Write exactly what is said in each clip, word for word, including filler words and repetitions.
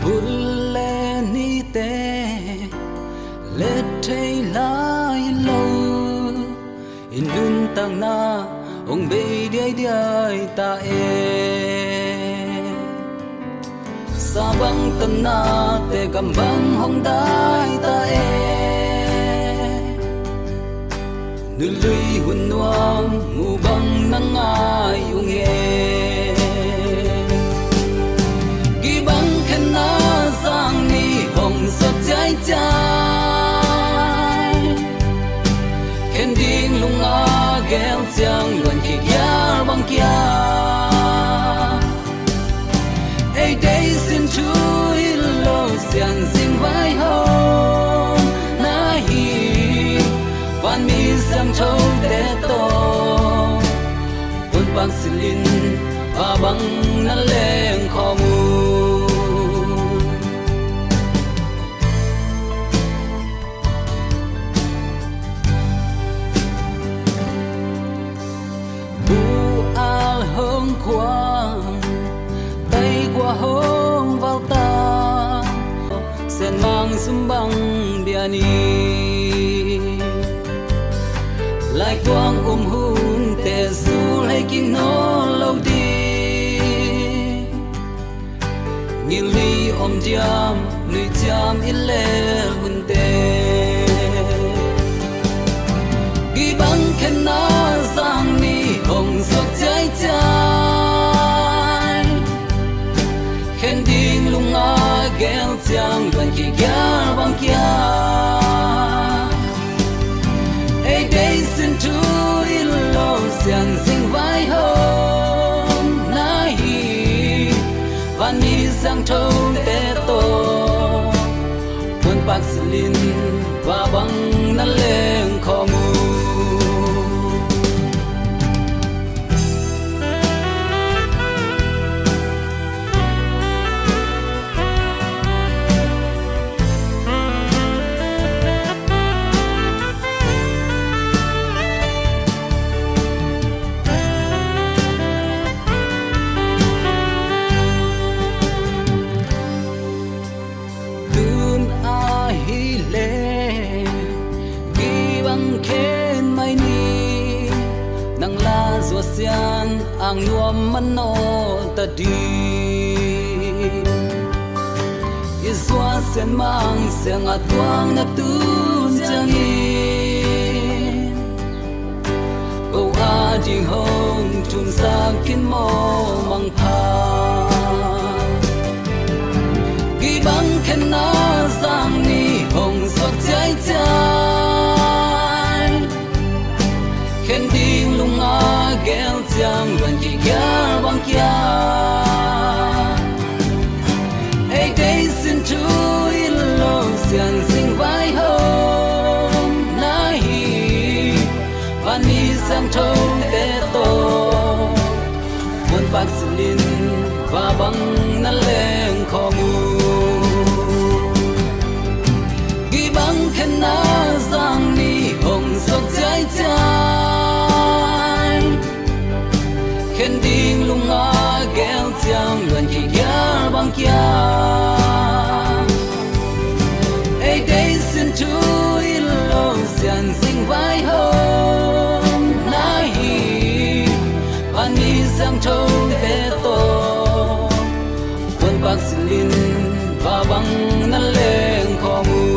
Bul le nite let thei lai lo, i nuntakna hong bei diaidiai ta e. Sa bang tanate gam bang hong dai ta e. Nului hun nuam mu bang na ngai ung e. Gii bang khenna zang ni hong sot ciaicia. Khen ding lung a gel ciang luan kigial bang kia. Ei dei sin thu i lo sian zing vai hong na hi. Van mi siangthote tawh puanpak silin va bang na leng khawm uh. Bual hong khuang, taigua hong valta, senmang sumbang bia ni. Laikuang um hunte sul hei kik nawn lo ding. Ngil ni om diam, nui ciam i lel hunte. Gii bang khenna zang ni hong sot ciaicia. Khen ding lung a gel ciang luan kigial bang kia. Ei dei sin thu i lo sian zing vai hong na hi. Van mi siangthote tawh puanpak silin va bang na leng khawm uh. Tun ahih leh gii bang khen mai ni. Nang la zuat sian ang nuam manawh ta ding. I zuat sian mang siang a tuang na tun ciangin ko a ding hong thumsak in mawh mangpha. Gii bang khenna zang ni hong sot ciaicia. Khen ding lung a gel ciang luan kigial bang kia. Ei dei sin thu i lo sian zing vai hong na hi. Van mi siangthote tawh puanpak silin va bang na leng khawm uh. Gii bang khenna zang ni hong sot ciaicia. Khen ding lung a gel ciang luan kigial bang kia. Ei dei sin thu i lo sian zing vai hong na hi. Van mi siangthote tawh puanpak silin va bang na leng khawm uh.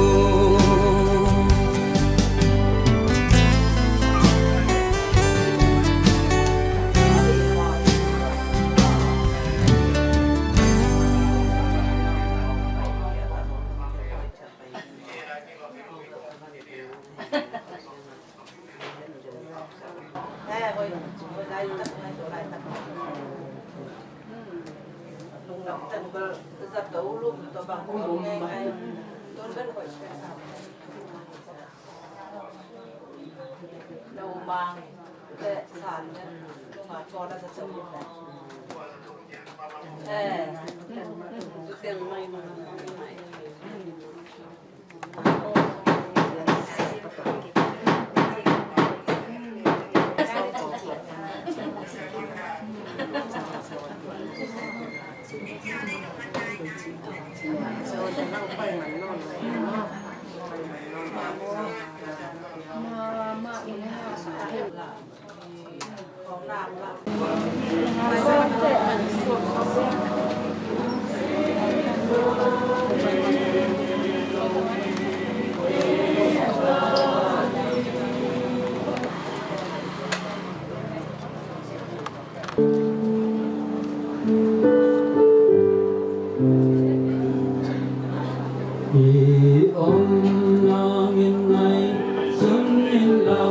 I omna ngaihsun inla,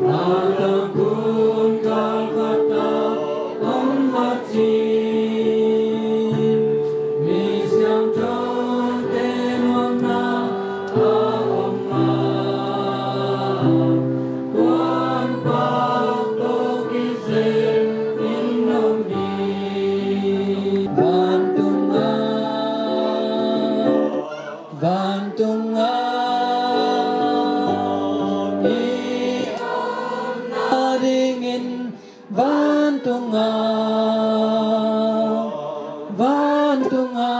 a tangkun galkata om vacin, mi siangthote nuamna a om a, kuan pak tawh kisem in om hi. Vantunga, vantunga, i omna dingin vantunga, vantunga,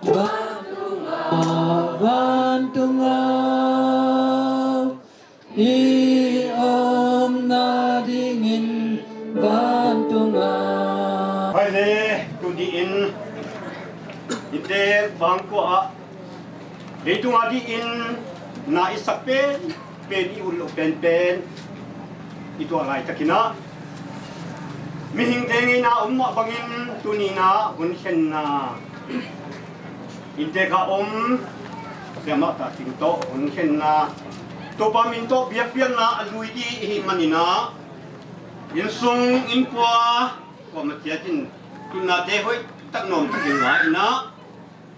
vantunga, vantunga, i omna dingin vantunga. Hai le, tuni-in innte bangkua ah leitung a dingin na i sak pen pen, i ut loh penpen i tuah laitakin ah, mihingte ngeina om mah bangin tuni-in ah hun khenna innte ka om siamah ta ting tawh hun khenna, Topa min tawh biakpiakna a lui ding i hih manin ah, inn sung inn kua, kuamah ciat in tutnate hoih tak nuam takin la in ah,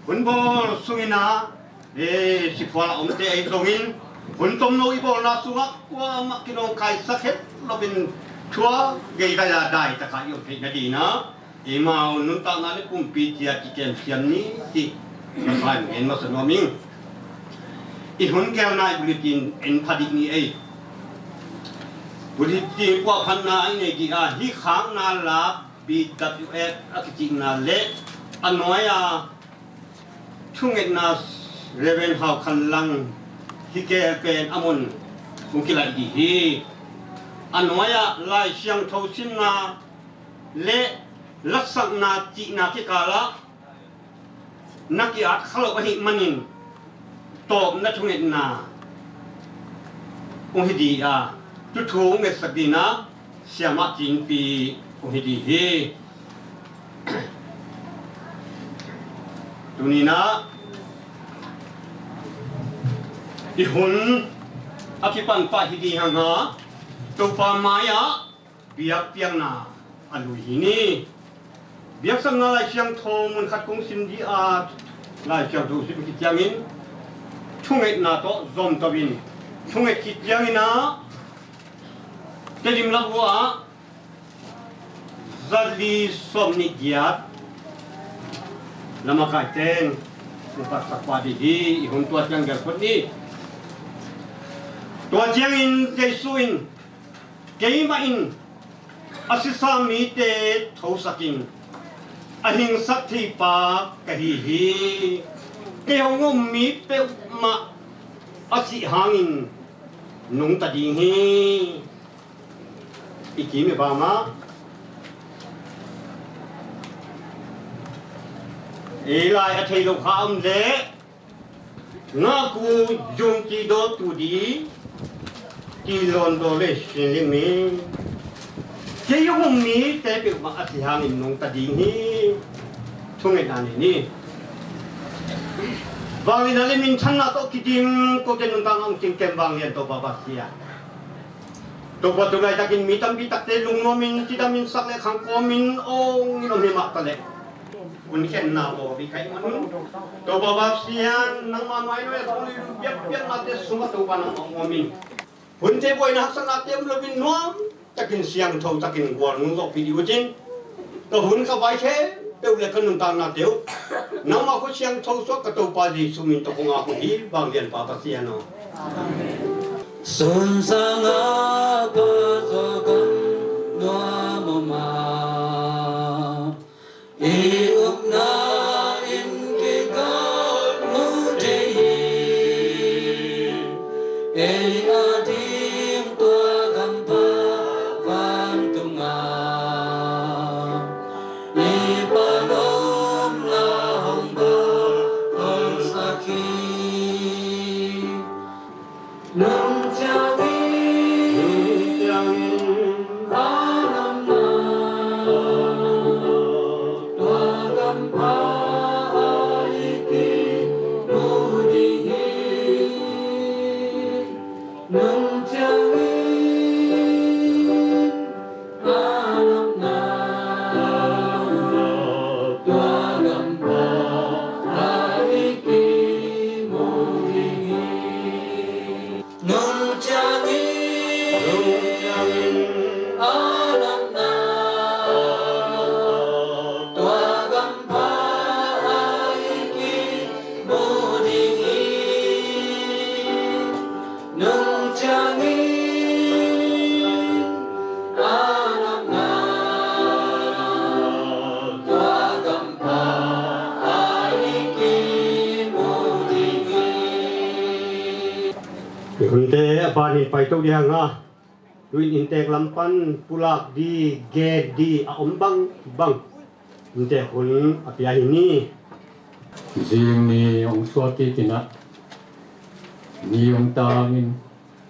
hun bawl sungin ah, e, siphual a omte ahi zongin, hun tomno i bawlna sungah kuamah kinawngkaisak het loin, thua gei dai a dai takah i om theih nadingin ah, eimau nuntakna le pumpi ciat kikem siam ni, cih ka sai gen masa nuam ing. I hun gelna i bulletin en pha ding ni ei. Bulletin kuah phatna i nei ding a, hih khakna lak B W F a kicihna le a nuai-a thungetna Reverend Hau Khan Lang hi kei pen a mun hong kilaih ding hi. A nuai-ah Lai Siangtho simna le laksakna cihna kikalah na ki-at kha lo ahih manin tawpna thungetna hong hi ding a, thuthu hong ngetsak dingin ah Siamah Cin Pi hong hi ding hi. Tuni-in ah i hun a kipan pah hi ding hang a, Topa mai-ah biakpiakna a lui hi ni. Biaksakna Lai Siangtho mun khat kong sim ding a, Lai Siangtho sim khit ciangin thungetna tawh zom to in, thunget khit ciangin ah Tedim lakhua ah zali sawmnih giat lamakaite in hong patsak pah ding hi. I hun tua ciang gelh phot ni. Tua ciangin Jesu in, keimah in a sisa mite thosak in a hingsak theipa ka hi hi. Kei hong um mi peuhmah a sih hangin nungta ding hi. I kim i bam ah, ei lai a thei lo kha om leh, ngahku zung ci daw tu di, ci lawn daw le sin ling mi. Kei hong um mite peuhmah a sih hangin nungta ding hi. Thungetna nei ni. Vangliatna le minthanna tawh kidim kote nuntakna hong cingkem vanglian Topa Pasian. Topa tu laitakin mi tampi takte lungnuamin, cidamin, sak le khang kawmin awngin om hi mah taleh, hun khenna bawl ding ka hih manun, Topa Pasian nangma mai nuai a thong lui biakpiaknate sungah Topa nangmah hong om in. Hunte buaina haksatnate om loin nuam takin siangtho takin gualnung zawhpih dih uh cin. Ka hun ka vai khempeuh le ka nuntaknate uh nangma khut siangtho suak ka Topa Jesu min tawh kong ap uh hi, vanglianpa Pasian aw. Amen. Sun sangah ka zawh kong nuam uh mah. I upna in kikal mu thei hi. Ei a ding tua gampha vantungah i palom la hong bal holsak hi. Nung ciangin, nung ciangin a lamna tua gampha a i kimu ding hi. Nung ciangin a lamna tua gampha a i kimu ding hi. Nung ciangin, nung ciangin a lamna tua gampha a i kimu ding hi. Nung ciangin a lamna tua gampha a i kimu ding hi. I hunte a ban in paito ding hang a, tu-in inntek lam pan pulak di, gen di a om bangbang inntek hun a pia hi ni. Zing ni hong suak kik in ah, ni hong tangin,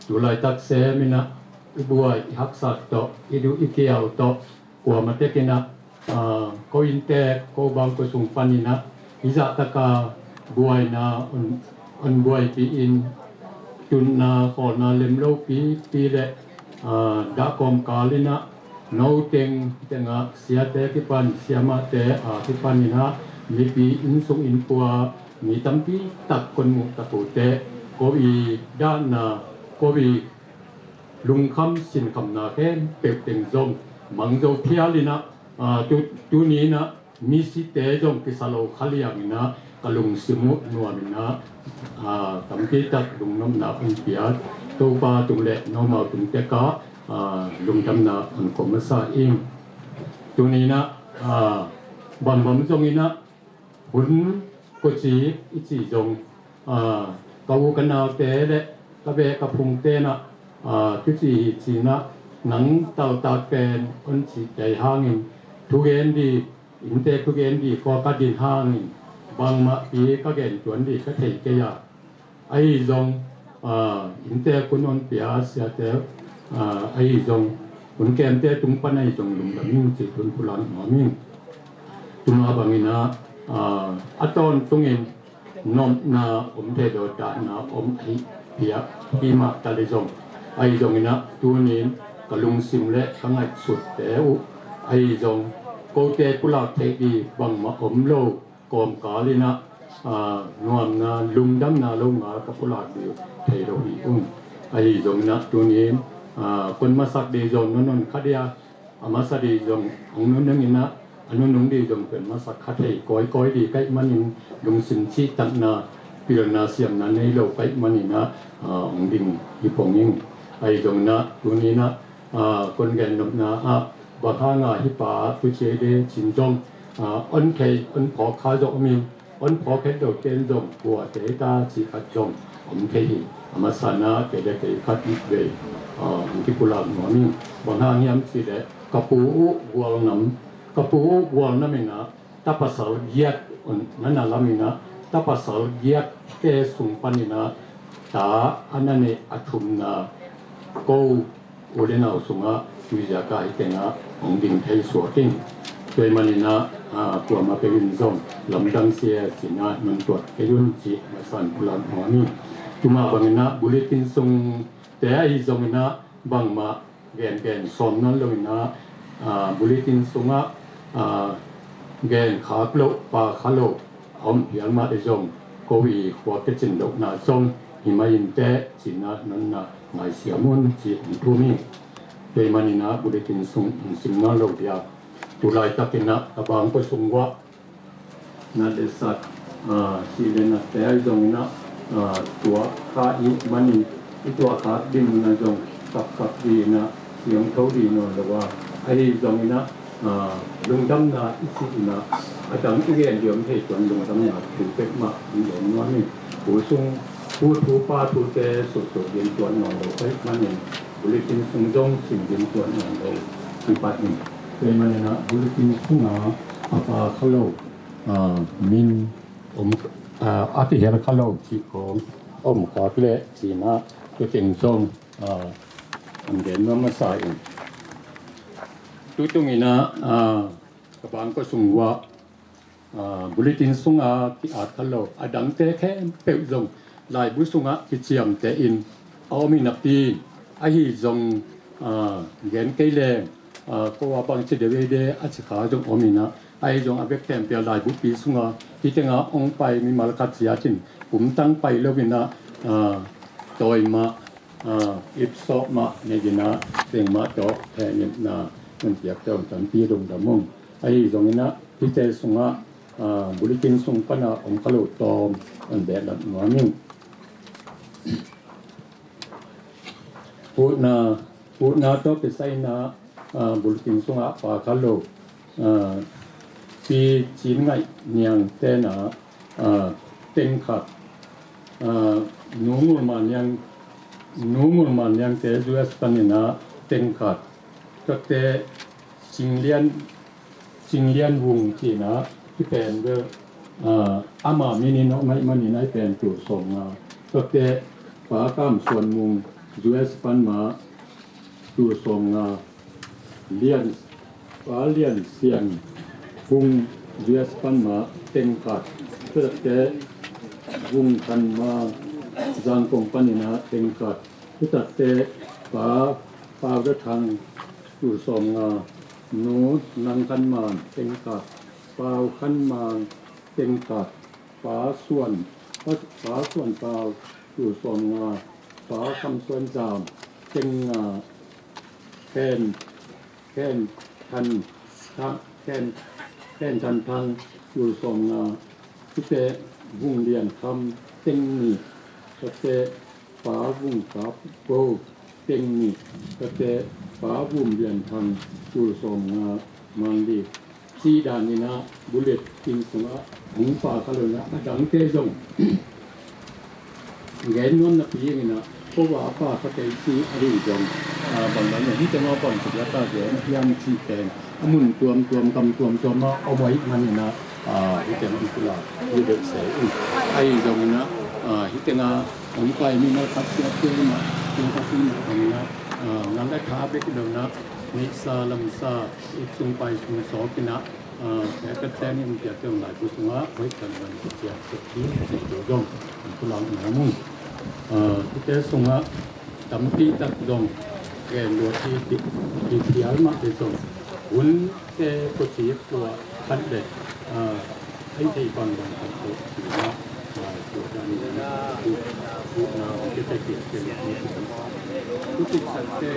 tu laitak sem in ah i buai i haksa tawh, i duh i kiau tawh, kuamah tek in ah, aa, ko inntek, ko bangkua sung pan in ah i zahtak a buaina hong, hong buaipih in, tunna khawlna lem lopi pi le, aa, dah kawmkal in ah, no teng teng ah, siate kipan, siamahte a kipan in ah, mipi inn sung inn pua mi tampi tak kon muh tak uh teh, ko i dahna, ko i lungkham sinkhamna khempeuh teng zong mang zo phial in ah, aa, tu, tuni in ah misite zong kisa lo kha liang in ah, ka lungsim uh nuam in ah, aa, tampi tak lungnopna hong pia Topa tung le nomau tung tek ah, aa, lungdamna hong ko masa ing. Tuni in ah, aa, bangmah zong in ah, hun koci i ci zong, aa, ka u ka naute le ka beh ka phungte in ah, aa, tu ci hi ci in ah, nang taltak pen hong ci kei hangin, thugen di, inntek thugen di khua ka din hangin, bangmah pi ka gen tuan di ka thei kei a. Ahi zong, aa, inntek hun hong pia siate, aa, ahi zong, hun kemte tung pan ahi zong lungdam ing cih thu pulak nuam ing. Tuma bang in ah, aa, a tawntungin nopna om thei lo, dahna om ahi phial hi mah ta le zong, ahi zong in ah tuni in ka lungsim le ka ngaihsutte uh, ahi zong, kote pulak theih di bangmah om lo kawmkal in ah, aa, nuamna, lungdamna lo ngal ka pulak di uh thei lo hi ung. Ahi zong in ah tuni in, aa, kon masak di zong non non kha dia, a masa di zong hong nunung in ah, a nunung di zong pen masak kha thei kawikawi di ka hih manin, lungsim cihtakna, pilna siamna nei lo ka hih manin ah, aa, hong ding hi pong ing. Ahi zong in ah tuni in ah, aa, kon gen nopna ah, bang hanga hih pa tu ci ei de cin zong, aa, hong thei, hong phawk kha zong om in, hong phawk het lote in zong pua te ta cih khat zong om thei hi. A masa in ah kei le kei khat vei, aa, hong kipulak nuam ing. Bang hang hiam cih leh ka pu uh gualnam, ka pu uh gualnam in ah, ta pasal giat hong na na lam in ah, ta pasal giatte sung pan in ah, ta a na neih a thumna ko u le nau sungah tuizia ka hi teng ah hong ding thei suak ing. Tua ahih manin ah, aa, kuamah peuh in zong lamdang sia ci in ah nong tuat kei un cih masa in pulak nuam ing. Tuma bang in ah bulletin sungte ahi zong in ah bangmah gengen sawm nawn lo in ah, aa, bulletin sungah, aa, gen khak loh, pha kha loh a om phial mah le zong, ko i khua kicin lohna zong hi mah inteh ci in ah nong na ngaisiam un cih hong thum ing. Tua ahih manin ah bulletin sung hong sim nawn lo dia, tu laitak in ah ka bangkua sung uah nat le sat, aa, sih le natte ahi zong in ah, aa, tuak kha i hih manin, i tuak khak ding in ah zong kapkap ding in ah, siangtho ding nawn lo a, ahi zong in ah, Aa, lungdamna i cih in ah, a dang i gen diam thei tuan lungdamna thu pek mah i gen nuam hi. Pu sung, pu thu pa thute sawhsawh gen tuan nawn lo ka hih manin, bulletin sung zong sim gen tuan nawn lo hi pah hi. Tua ahih manin ah bulletin sungah a pha kha lo, aa, min om, aa, a kihel kha lo cih khawng om khak leh ci-in ah, tua teng zong, aa, hong gen nuam masa ing. Tutung in ah, aa, ka bangkua sung uah, aa, bulletin sungah ki-at kha lo a dangte khempeuh zong laibu sungah kiciamteh in a om hi napi, ahi zong, aa, gen kei leng, aa, ko a bangci deuh ei de a ci kha zong om in ah, ahi zong a bek khempeuh laibupi sungah hih tengah hong pai mimal khat ciat in pumtang pai lo in ah, aa, tawi mah, aa, ipsawh mah nei in ah, teng mah tawh thehngilhna hong piakte tampi dongdam ung. Ahi zongin ah hihte sungah, aa, bulletin sung panah om kha lo tawm hong behlap nuam ing. Huhna, huhna tawh kisai in ah, aa, bulletin sungah pha kha lo, aa, Pi Cin Ngaih Niang te in ah, aa, teng khat, aa, Nu Ngul Ma Niang, Nu Ngul Ma Niang te U S panin ah teng khat, tuate Cing Lian, Cing Lian Vung ci-in ah hih pen bel, aa, ama min in om ahih manin ah hih pen tul sawmnga. Tuate Pa Kam Suan Mung U S pan mah tul sawmnga. Lian, Pa Lian Siang Vung U S pan mah teng khat. Tuate Vung Khan Ma Zangkong panin ah teng khat. Tuate Pa Pau Da Thang tul sawmnga. Nu Nang Khan Man teng khat. Pau Khan Man teng khat. Pa Suan, Pa, Pa Suan Pau tul sawmnga. Pa Kham Suan Zam teng nga. Khen, Khen Than Thang, Khen, Khen Than Thang tul sawmnga. Tuate Vung Lian Kham teng nih. Tuate Pa Vung Kap Go teng nih. Tuate Pa Vum Lian Thang tul sawmnga. Mangli cih dan in ah bulletin sungah hong pha kha lo in ah, a dangte zong gen nuam napi in ah, ko a pha kha kei cih a ding zong, aa, bangbang in ah hih teng ah bang ci a ta gen hiam cih teng a mun tuamtuam, gam tuamtuam ah om ahih manin ah, aa, hih teng ah hong pulak hi deuh se ing. Ahi zongin ah, aa, hih teng ah hong pai mimal khat ciat te in ah, teng khat in ah, aa, ngal a tha bek lo in ah, neihsa lamsa, ip sung pai sung sawk in ah, aa, tua ka teng in tia teng laibu sungah hoih kan man ka ciat tek hi cih tu zong hong pulak nuam ung. Aa, hihte sungah tampi tak zong gen lua hi, hi, hi phial mah te zong hunte ko ci tua khat le, aa, hei thei bangbang khat ko ci na, aa, tua dan in ah, tua, tua na, tua te te te, tua te te,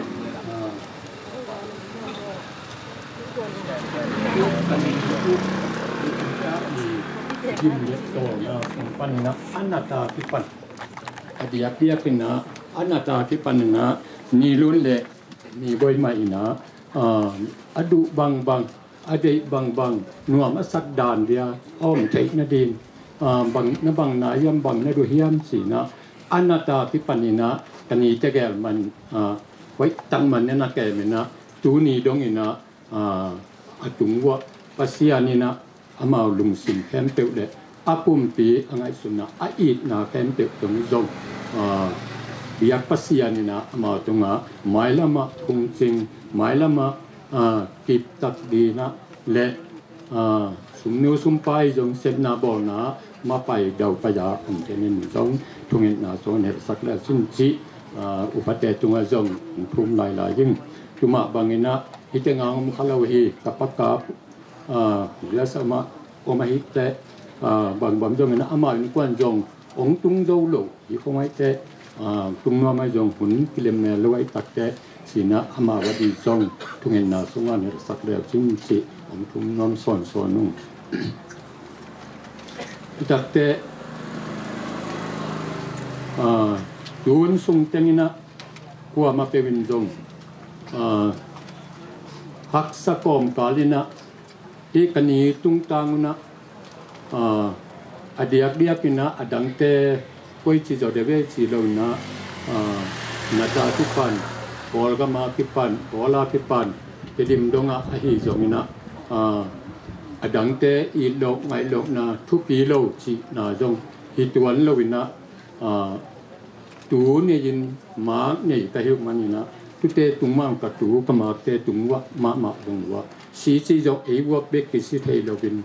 aa, Gim le tawlna sung panin ah a nata kipan, a diakdiak in ah a nata kipan in ah, ni lun le ni boi mah in ah, aa, a duh bangbang, a deih bangbang, nuam a sak dan dia a om theih nading, aa, bang na, bang na hiam, bang na duh hiam ci in ah, a nata kipan in ah ka ni tegel man, aa, hoih tak man na na kem in ah, tuni dong in ah, aa, a tung uah Pasian in ah amau lungsim khempeuh le a pumpi a ngaihsutna, a itna khempeuh tawh zong, aa, biak Pasian in ah amau tungah mailam ah phungcing, mailam ah, aa, kiptak ding ah le, aa, sumnu sumpai zong sepna bawlna mah pai dau pai a om te nin zong thungetna zong helsak le a sin cih, aa, upate tungah zong hong thum lailai ing. Tua mah bangin ah hih teng ah om kha lo hi, ka pakap, aa, U S amah om ahih teh, aa, bangbang zongin ah amau innkuan zong hong tung zo lo hi khong ahih teh, aa, tung nuam ahi zong hun kilem mel lo ahih tak teh ci in ah amau a ding zong thungetna sungah na sak leu cin cih hong thum nuam sawnsawn ung. Hi tak teh, aa, tun sung teng in ah kuamah peuh in zong, aa, Haksa kawmkal in ah, hih ka ni tungtang un ah, a diakdiak in ah a dangte koici zaw deuh ei ci lo in ah, na ta kipan, Kawlgam a kipan, Kawl a kipan, Tedim dong ah ahi zongin ah, a dangte it loh ngaih lohna thupi lo cihna zong hi tuan lo in ah, tu nei-in mak nei ka hi uh manin ah, tute tung mah ka tu ka makte tung uh ah mahmah dong uh ah, si ci zong ei uak bek kisi thei loin,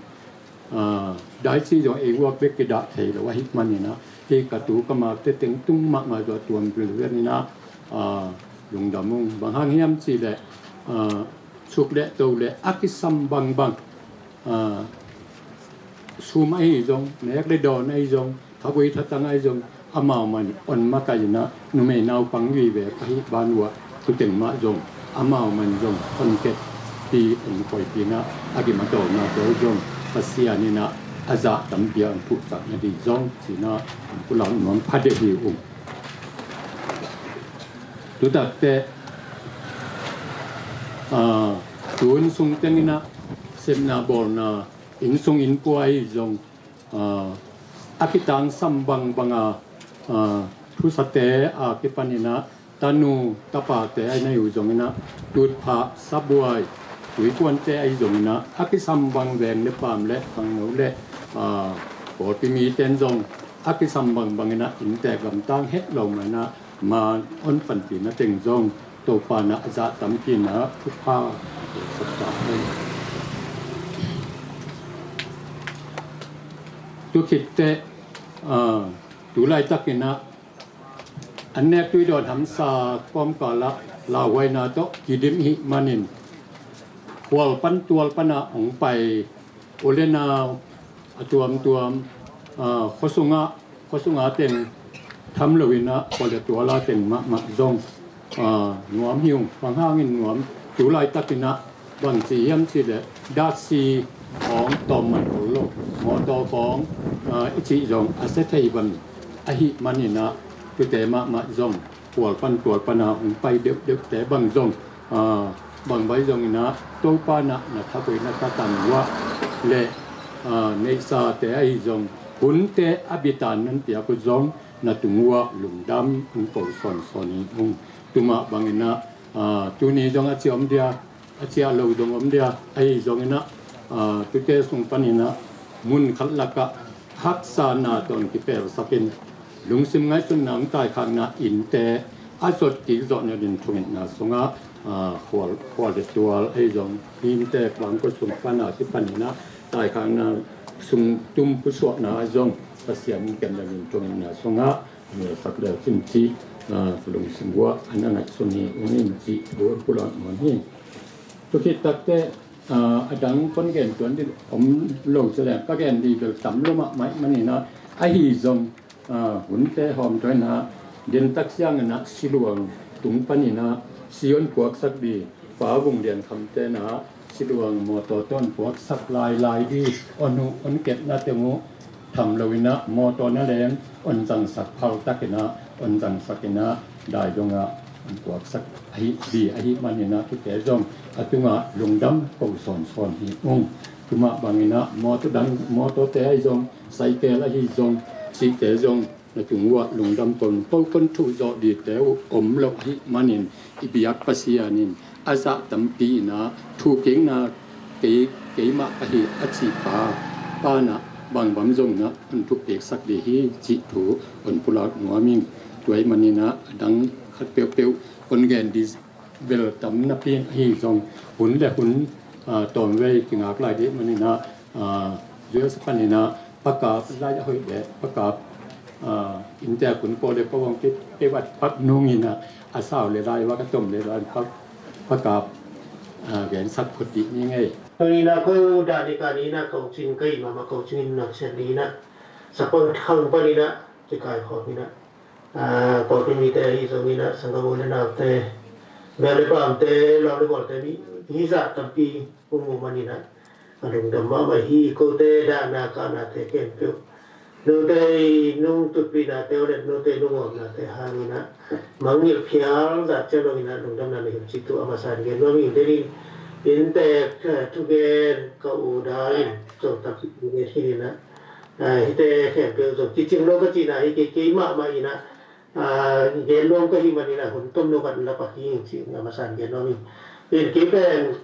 dai ci zong ei uak bek kidah thei lo ahih manin ah, hih ka tu ka makte teng tung mahmah zaw tuam vilvel in ah, lungdam ung. Bang hang hiam cih leh, suk le to le a kisam bangbang, sum ahi zong, nek le dawn ahi zong, thagui thatang ahi zong, amau man hon makaih in ah, numei naupang vive ka hih ban uh ah, tu teng mah zong amau man zong hon keppi, hon koipi in ah, a gim a tawlna tawh zong Pasian in ah a zah tampi a hon phuhsakna ding zong ci-in ah hon pulak nuam pha deuh hi ung. Tutakte, tu inn sung teng in ah sepna bawlna, inn sung inn pua ahi zong, a kitangsam bangbang a, thusate a kipan in ah, tanu tapate a nei uh zongin ah, tutphah, sabuai, tuikuante ahi zongin ah, a kisam bang veng le paam le khangno le pawlpi mite in zong a kisam bangbang in ah inntek gamtang het lo mah in ah, man hon panpihna teng zong Topa in ah a zah tampi in ah thupha hong pia sak ta hen. Tu khit teh, tu laitak in ah an nek tui dawn hamsa kawmkal ah lauhuaina tawh kidim i hih manin, khual pan tual pan ah hong pai u le nau, a tuamtuam, khua sung ah, khua sung a teng tham lo in ah, khua le tual a teng mahmah zong nuam hi ung. Bang hangin nuam? Tu laitak in ah bangci hiam cih leh, datsi khawng tawm man ol lo, mawtaw khawng i cih zong a sia thei bang ahih manin ah, tute mahmah zong khual pan tual pan a hong pai deuhdeuhte bang zong, bang vai zongin ah Topa in ah na thagui na tatam uh ah le, neihsate ahi zong, hunte a bitan nan piak uh zong na tung uh ah lungdam hong ko sawnsawn hi ung. Tu mah bangin ah, tuni zong a cia om dia, a ciah lo zong om dia, ahi zongin ah, tute sung panin ah mun khat lakah haksana tawh kipelsakin, lungsim ngaihsutna hong taikhakna innte a zot kik zawh nading thungetna sungah, khual, khual le tual ahi zong, innte bangkua sung pan a kipanin ah taikhakna sung tum pusuahna ahi zong, Pasian in kem nading thungetna sungah a musak leu cin cih, lungsim uh ah a na ngaihsun hi ung in cih thu hong pulak nuam hi. Tu khit takteh, a dang kong gen tuan ding om lo ci leng, ka gen ding bel tam lo mahmah ahih manin ah, ahi zong, hunte hawmthawh in ah, din tak siangin ah siluang tung panin ah si hong puaksak ding, Pa Vung Lian Kham te in ah siluang mawtaw tawh hong puaksak lailai ding, hong huh hong kepna teng uh tham lo in ah, mawtaw na leng hong zangsak phal takin ah, hong zangsak in ah, dai dongah hong puaksak ahi ding ahih manin ah, tute zong a tungah lungdam ko sawnsawn hi ung. Tu mah bangin ah mawtaw dang, mawtawte ahi zong, cycle ahi zong, cihte zong na tung uh ah lungdam ko, ko kong thuh zawh dingte uh om lo ahih manin, i biak Pasian in a zah tampi in ah, thuhkikna kei, keimah ka hi a cih Pa, Pa in ah bangbang zongin ah hong thuhkiksak ding hi cih thu hong pulak nuam ing. Tua ahih manin ah a dang khat peuhpeuh kong gen ding bel tam napi in, ahi zong hun le hun tawmvei kingak lai ding ahih manin ah, U S panin ah Pa Kap lai a hoih leh, Pa Kap, innte a kun pawh le pawh hong kei, kei vat pak nungin ah, a sau le lai, va ka tom le lai pak, Pa Kap gensak phot dih ni ngei. Tuni in ah ko dah ding ka ni in ah, ko cing ka hi mahmah, ko cing in na sian ding in ah, Sapaul khang panin ah kikai khawm in ah, pawlpi mite ahi zongin ah, sanggam u le naute, mel le paamte, lau le gualte, mi, mi zah tampi hong mu manin ah, a lungdam mahmah hi. Kote dahna kahnate khempeuh, note nungtupihnate uh le note nungawpnate hangin ah, mangngilh phial zah ciang dongin ah lungdamna nei hi ung cih thu a masa in gen nuam ing. Tuni in Inntek, eh, thugen ka u Dal in zong takpi thugen hi in ah, eh, hihte khempeuh zong kicing lo ka cihna hi kei, kei mahmah in ah, ah, gen nuam ka hih manin ah hun tomno ka lak pak hi ing cih a masa in gen nuam ing. In kei pen,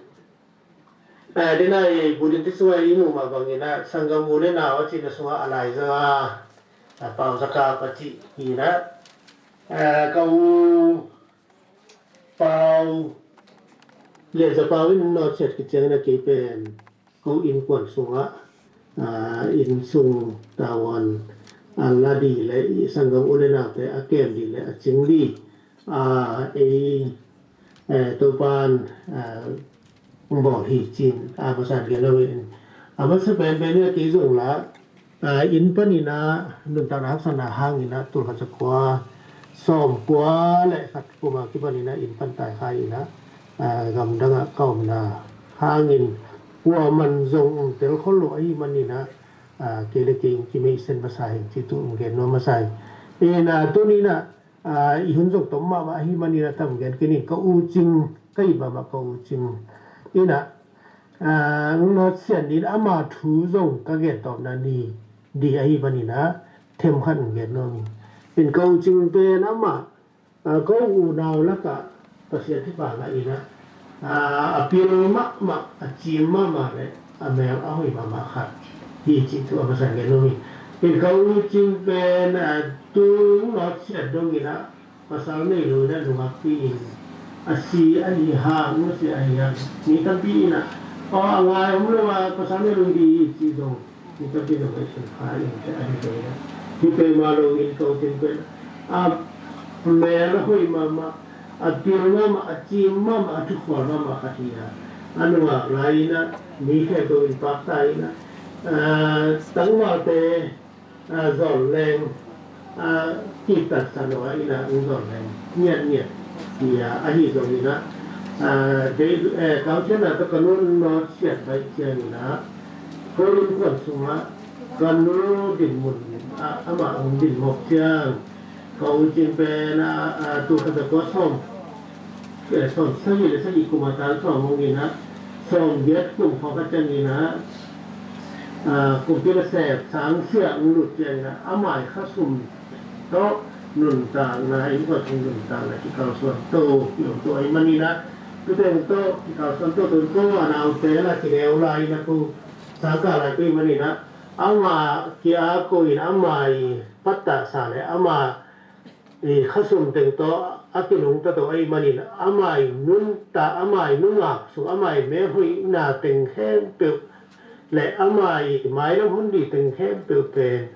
eh, dena i bulletin sungah i muh mah bangin ah sanggam u le nau a cihna sungah a laiza, ah, Pau Za Kap a cih hi in ah, eh, ka u Pau, Lian Za Pau in nawtsiat khit ciangin a kei pen ko innkuan sungah, aa, inn sung tavuan a la dih le i sanggam u le naute a kem dih le a cing dih, aa, ei, eh, Topan, aa, bawl hi ci-in a masa in gen lo in. A masa penpen in a kei zong la, aa, inn panin ah nuntakna haksatna hangin ah tul khat za kua sawm kua le khat kum a kipanin ah inn pan taikhia in ah, aa, gamdang ah ka omna hangin kuaman zong tel khol lo ahih manin ah, aa, kei le kei in kimeisen masa hi ci tu in gen nuam masa hi. In ah tuni in ah, aa, i hun zong tom mahmah ahih manin ah tam gen kei ning, ka U Cing, ka it mahmah ka U Cing in ah, aa, nawtsiat ni in ama thu zong ka gentawpna ni dih ahih manin ah themkhat in gen nuam ing. In ka U Cing pen amah, aa, ka unau lakah Pasian thupha ngah in ah, aa, a pil mahmah, a cim mahmah le a mel a hoih mahmah khat hi cih thu a masa in gen nuam ing. In ka U Cing pen, aa, tu nawtsiat dongin ah pasal nei lo in ah nungakpi in a si ahi hang, a si ahi hang mi tampi in ah, aw, a ngai om lo a pasal nei lo ding hi ci zong mi tampi in ah ngaihsun kha in te ahi ve in ah. Hi pen mah lo in ka U Cing pen a mel a hoih mahmah, a pil mahmah, a cim mahmah, a thukhual mahmah khat hi a, a nungak lai in ah mi khempeuh in pakta in ah, aa, tangvalte, aa, zawn leng, aa, kiptatsa lo a in ah hong zawn leng ngiatngiat hi a, ahi zongin ah, aa, dei, eh, Kausian ah tawh ka nu nawtsiat baih ciangin ah ko innkuan sungah ka nu dinmun, ah, amah hong dinmawk ciang ka U Cing pen, ah, ah, tul khat za kua sawm, eh, sawm sagih le sagih kum a tan sawm hong in ah, sawm giat kum khawng kha ciangin ah, ah, kumpi nasep sang sia hong lut ciangin ah, amah i khasum tawh nuntakna, innkuan sung nuntakna kikalsuan to, ki-om to ahih manin ah, tu teng tawh kikalsuan to, tu teng tawh a naute la kineu lai in ah, ko sangkah lai ko ahih manin ah, ama kia ko in ama i pattahsa le ama i khasum teng tawh a kinungta to ahih manin ama i nunta, ama i nungak sung, ama i melhoihna teng khempeuh le ama i mailam hun dih teng khempeuh pen,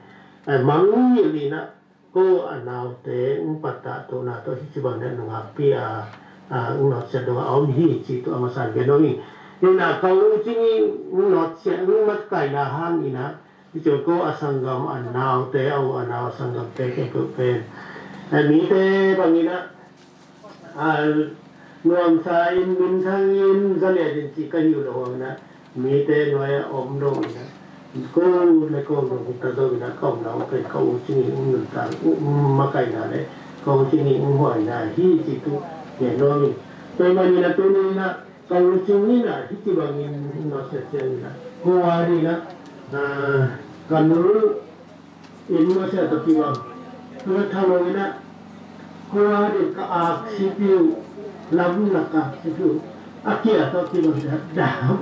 eh, mangngilh in ah ko a naute hong pattah tawhna tawh hih ci bangin ah nungakpi a, a, hong nawtsiat dongah a om hi cih tu a masa in gen nuam ing. In ah ka U Cing i hong nawtsiat, hong makaihna hangin ah hih ci bang ko a sanggam a naute, a u a nau a sanggamte khempeuh pen, a, mite bangin ah, a, nuamsa in, minthang in, zaliat in cih ka hi uh lo hangin ah mite nuai-ah om lo in ah, ko le ko nungta zo in ah ka omna uh pen ka U Cing i hong nuntak, hong makaihna le ka U Cing i hong huaina hi cih tu gen nuam ing. Tua ahih manin ah tuni in ah ka U Cing in ah hih ci bangin hong nawtsiat ciangin ah, ko a ding ah, ah, ka nu in masa tawh kibang. Tua thalawh in ah ko a ding ka aksi piu, lamlak aksi piu, a kia tawh kibang in ah dam.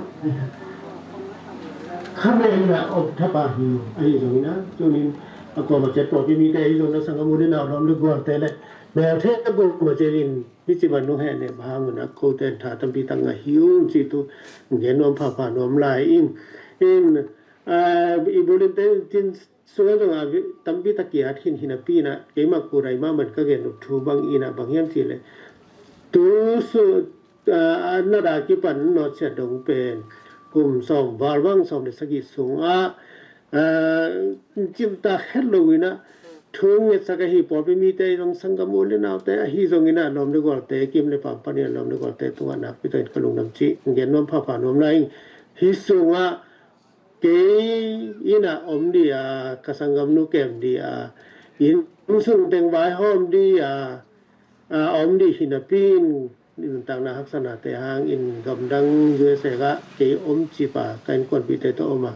Kha mel in ah om thapha hi, ahi zongin ah tuni in a kuamah ciat pawlpi mite ahi zongin ah sanggam u le nau, lawm le gualte le melte a kuamah ciat in hih ci bang nong hehnem hang un ah kote in tha tampi tak ngah hi ung cih tu gen nuam phapha nuam lai ing. In, ah, i bulletin sungah zong a tampi tak ki-at khin hi napi in ah, keimah kudai mahmah in ka gen nop thu bang in ah bang hiam cih leh, tu su, ah, a nat a kipan nawtsiat dong pen kum sawm val bang, sawm le sagih sungah, ah, cimtak het lo in ah thu ngetsak ahi, pawlpi mite zong, sanggam u le naute ahi zongin ah lawm le gualte, kim le pam panin ah lawm le gualte tungah nakpi takin ka lungdam cih gen nuam phapha nuam lai ing. Hih sungah kei in ah om dih a, ka sanggamnu kem dih a, inn sung teng vaihawm dih a, a om dih hi napi in, nuntakna haksanate hangin gamdang U S A ah kei om cipa ka innkuanpihte tawh om a,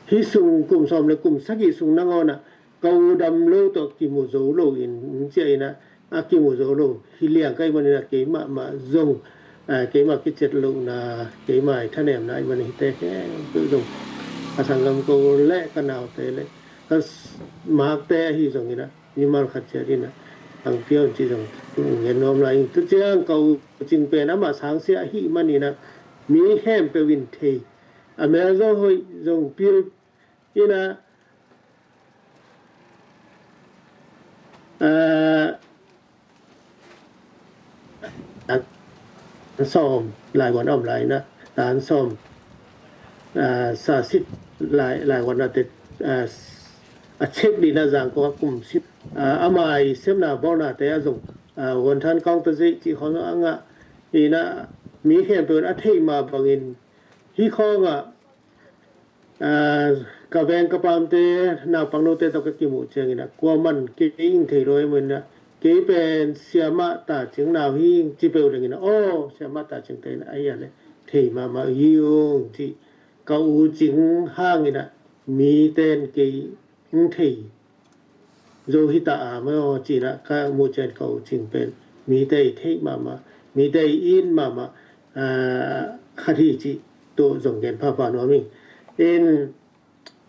hih sung kum sawm le kum sagih sung nangawnah ka u dam lo tawh kimu zo lo in, cia inah a kimu zo lo hi liang ka hih maninah keimah mah zong, a, keimah kiciat lohna, keimah i thanemna i man hite khempeuh zong a sanggam ko le ka naute le ka s-, makte ahi zonginah mimal khat ciat inah ang piau ci zong ngen nuam lai ing. Tu ciang ka u Cing pen amah sangsia ahi maninah mi khempeuh in thei a, mel zo hoih zong pil inah, a, a sawm laivuan a om lai inah, tan sawm, a, sa sit lai, laivuan a te, a, a chek dina zangkong a kum sit, a, ama i sepna bawlnate a zong, a, vuanthan kawng ta zeih cih khawng a ngah inah mi khempeuh in a theih mah bangin hih khawngah, a, ka veng ka pamte naupangnote tawh ka kimuh cianginah kuaman kei ing thei lo e maninah kei pen Siamah Ta Cing nau hi ing ci peuh lenginah aw Siamah Ta Cingte inah a hia le thei mahmah hi ung cih ka u Cing hanginah mite in kei ing thei zo hi ta a maw cinah ka muh ciang ka u Cing pen mite i theih mahmah, mite i it mahmah, a, khat hi cih tu zong gen phapha nuam ing. In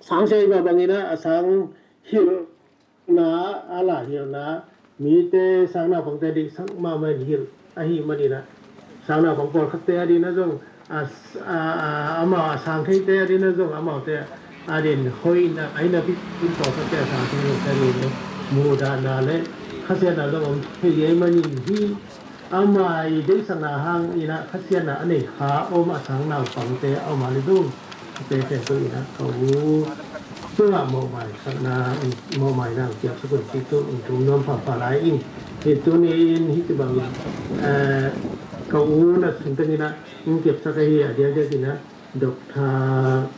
sangsia i mah banginah a sang hilhna, a la hilhna mite sang naupangte deihsak mahmah in hilh ahi maninah sang naupang pawlkhatte adinah zong a, a, a, amau a sang theite adinah zong amaute adin hoihna aina pi in tawlkhatte a sang thei lote adin muhdahna le khasiatna zong om thei ei manin hih ama i deihsakna hanginah khasiatna a nei kha om a sang naupangte a om a le zong te khempeuh inah ka u tungah mawhmai sakna, mawhmaina kiak sukun cih tu in tum nuam phapha lai ing. Hi tuni in hih ci bangin, eh, ka u na sung tenginah in kiapsak ahi a diakdiak inah Doctor,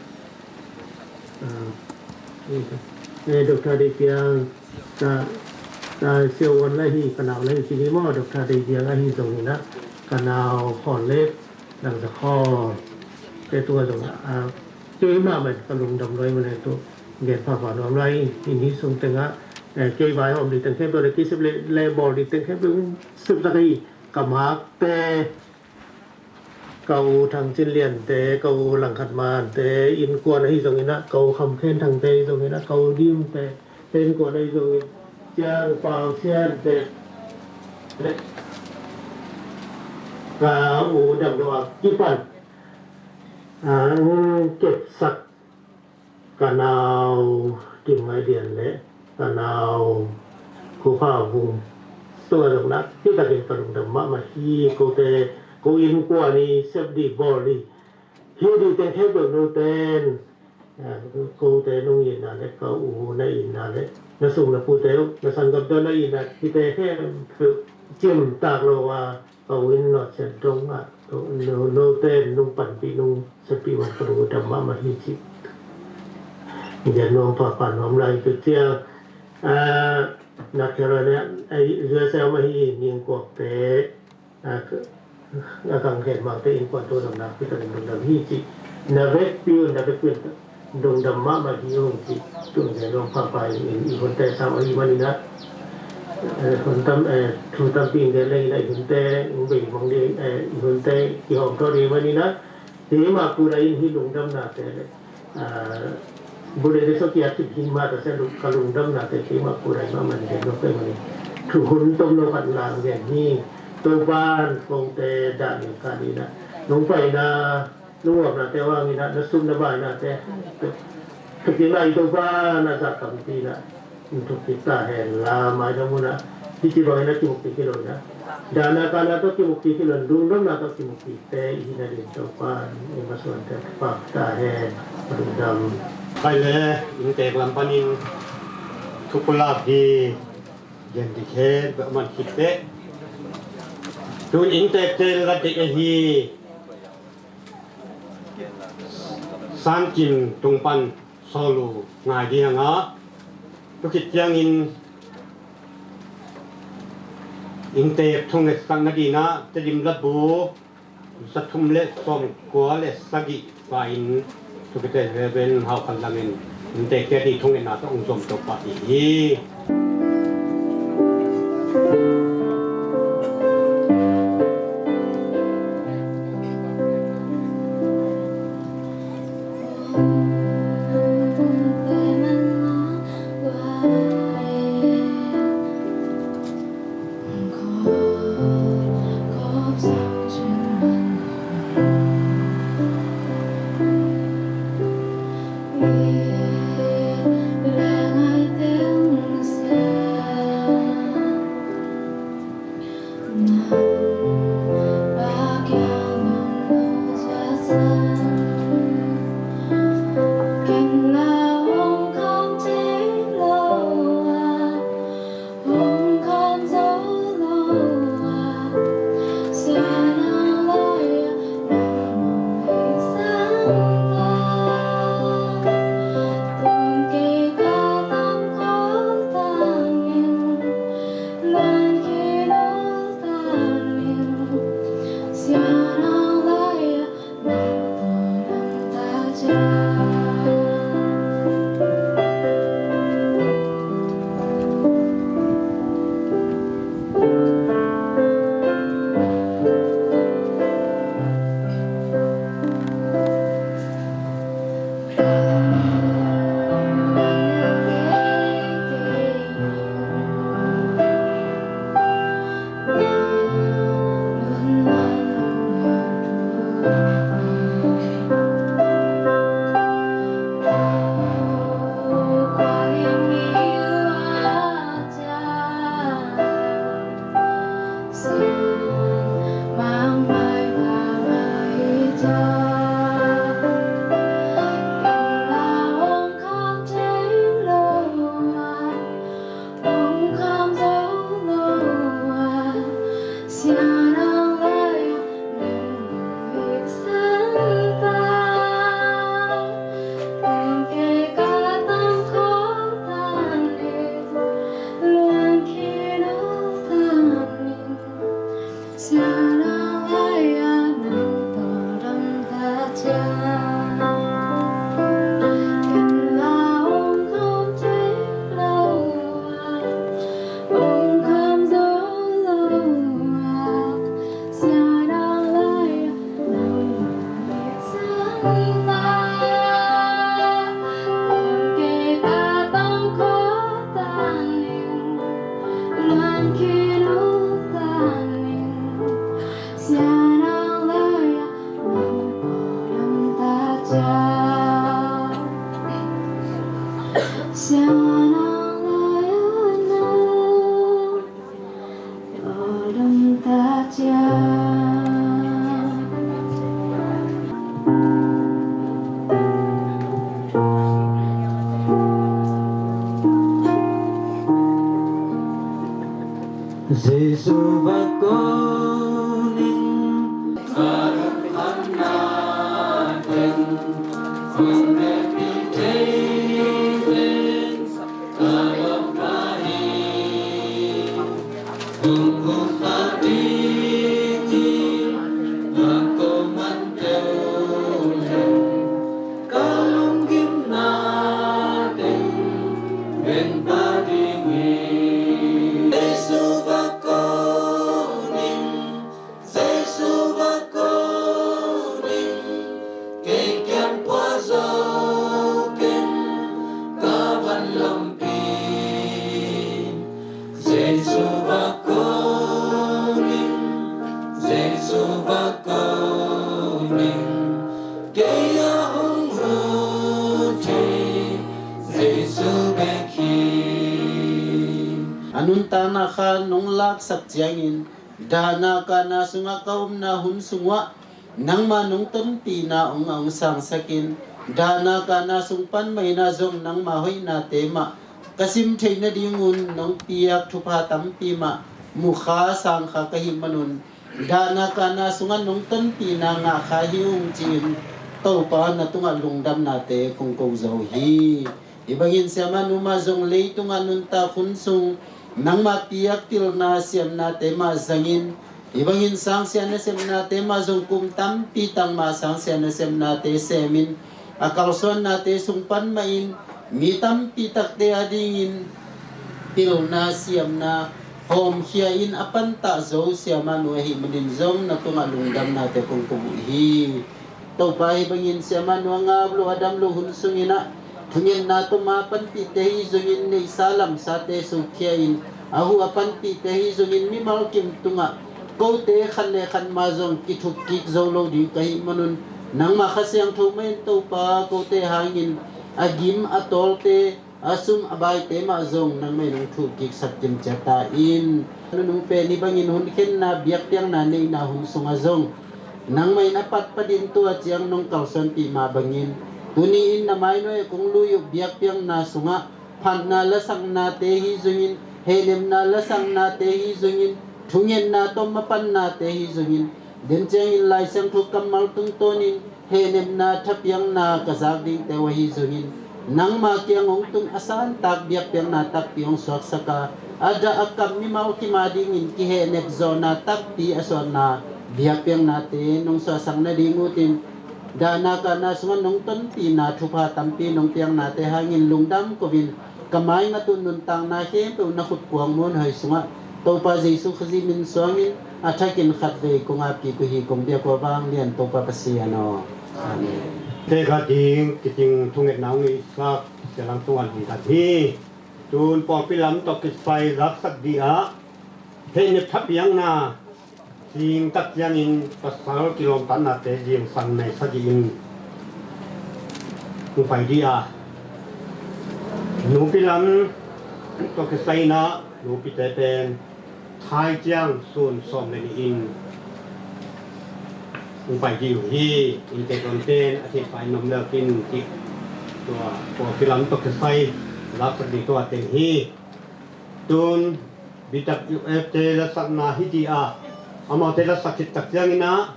ah, eh, Doctor Dei Piang, ka, ka siavuan la hi, ka nau la hi, kini maw Doctor Dei Piang ahi zonginah ka nau khawl le dang za khawl te tua zong, ah, keimah mah ka lungdam lo i mah le tu gen phapha nuam lai in hih sung tengah, eh, kei vai hawm ding teng khempeuh le kei sep le, le bawl ding teng khempeuh sepsak ahi ka makte, ka u Thang Cin Liante, ka u Langkhat Mante innkuan ahi zonginah, ka u Kham Khen Thangte ahi zonginah, ka u Dimte te innkuan ahi zongin, Ciang Pau Siante le ka u dam lo a kipan, a, kepsak ka nau Kim Ngai Dian le ka nau Khu Pha Vung tungah zong nakpi takin ka lungdam mahmah hi. Kote, ko innkuan i sep dih bawl dih hi dih teng khempeuh noten, ah, kote nong itna le ka u na itna le na sung na pute uh, na sanggamte na itna hite khempeuh cimtak lo a ka u in nawhsiat dongah no, note nong panpih nong sepih man ka lungdam mahmah hi cih gen nuam phapha nuam lai. Tu ciang, ah, North Carolina, eh, U S A om ahi ningkuakte, ah, a kang khen mangte innkuan tu dam nakpi takin lungdam hi cih na vekpi un, na vekpi un lungdam mahmah hi ung cih tun gen nuam phapha in i hunte sam ahi maninah, eh, hun tam, eh, thu tampi in gen lengin a i hunte ung bei mang ding, eh, i hunte kihawm thawh ding maninah keimah kudai in hih lungdamnate le, ah, bu le le so kiat kip hi mah ta se ka lungdamnate keimah kudai mahmah in gen nuam kei manin thu hun tom lo khat lang gen hi. Topan kote dah ning ka ninah nong paina nong uapnate uh hanginah na sum na bainate, thukim lai Topa na zah tampi inah thuk kik ta hen la, maidang munah hih ci bangin a kimu kik hi lo inah, dahna kahna tawh kimu kik hi lo in lungdamna tawh kimu kikte i hihna ding Topa in i masuante pak ta hen. Lungdam. Pai le inntek lam panin thupulak hi. Gen dik hen, man khit teh. Tun inntekte lat dek ahi. San Kim tung pan sawl uh ngai ding a, tu khit ciangin Inntek thungetsak nadingin ah Tedim Labu za thum le sawmkua le sagih pa in thukite Reverend Hau Khan Lam in inntek thungetna tawh hong zuamto pah ding hi. Jesu va ko ning. Jesu va ko ning, kei kiang pua zo keng, ka van lampi. Jesu va ko ning, Jesu va ko ning, kei a hong ut thei Jesu bek hi. A nuntakna kha nong laksak ciangin, dahna kahna sungah ka omna hun sungah nangma nong tonpihna hong a hong sangsakin, dahna kahna sung pan maina zong nangma hoihnate mah ka sim theih nadingun nong piak thupha tampi mah mukha sangkha ka hih manun, dahna kahna sungah nong tonpihna ngahkha hi ung ci-in Topa na tungah lungdamnate kong ko zo hi. Hih bangin siamah numah zong leitungah nuntak hun sung Nangmah piak pilna siamnate mah zangin, hih bangin sangsia nasepnate mah zong kum tampi tang mah sangsia nasepnate semin, a kalsuannate sung pan mahin mi tampi takte adingin pilna siamna hawmkhia in a pantah zo siamah nu ahih manin zong na tungah lungdamnate kong ko uh hi. Topa, hih bangin siamah nu a ngap lo a dam lo hun sungin ah thungetna tawh ma panpihte hi zongin neihsa lamsate sukhia in a huh a panpihte hi zongin mimal kim tungah kote khat le khat mah zong kithukkik zo lo ding ka hih manun nangmah Kha Siangtho mah in Topa kote hangin a gim a tawlte a sum a baite mah zong nangmah in hong thukkiksak kimciat ta in. Nunung pen hih bangin hun khenna biakpiakna neihna hun sungah zong nangmah in a patpatin tua ciang nong kalsuanpih mah bangin tuni in na mainuai a kong lui uh biakpiakna sungah phatna lasaknate hi zongin, hehnepna lasaknate hi zongin, thungetna tawh mapannate hi zongin, den ciangin Lai Siangtho kammal tungtawnin hehnepna thapiakna ka zak dingte uh ahi zongin, nangma kiang hong tung a santak biakpiakna takpi hong suaksak a, a dah a kap mimal kim adingin kihehnep zawhna takpi a suahna biakpiaknate nong suahsak nading utin, dahna kahna sungah nong tonpihna thupha tampi nong piaknate hangin lungdam ko-in, ka maingat uh nuntakna khempeuh na khut kuang muanhuai sungah Topa Jesu Khazih min suangin a thakin khatvei kong ap kik uh hi. Kong biak uh a vanglian Topa Pasian aw. Amen. Tekah ding kicing thungetna hong ngeihsak Sia Lam Tung An hong tan hi. Tun pawlpi lam tawh kisai zaksak dih ah hehnep thapiakna cing tak ciangin pasal kilawmtatnate zingsang nai sagih in hong pai dih a, nupi lam tawh kisai in ah nupite pen thai ciang sun sawm le nih in hong pai dih uh hi. Innte tuanten a theihpah in om leukin cih tua pawlpi lam tawh kisai laksak dih tua teng hi. Tun B W F te lasakna hi dih a, amaute lasak khit tak ciangin ah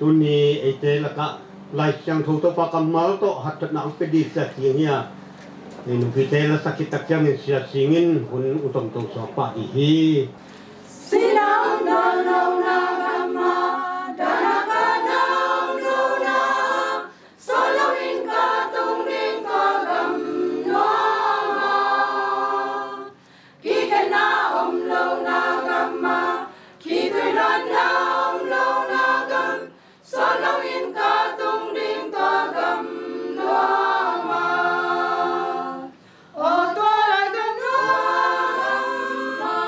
tuni eite lakah Lai Siangtho Topa kammal tawh hathotna hong pia dih Sia Cing hi a, ei nupite lasak khit tak ciangin Sia Cing in hun uh tongto suak pah dih hi. Sinau nawn lohna gamah, dahna kahna om lohna, sawt loin ka tung ding tua gam nuam ah. Kikhenna om lohna gamah, kituiluatna om lohna gam, sawt loin ka tung ding tua gam nuam ah. Aw tua lai gam nuam ah.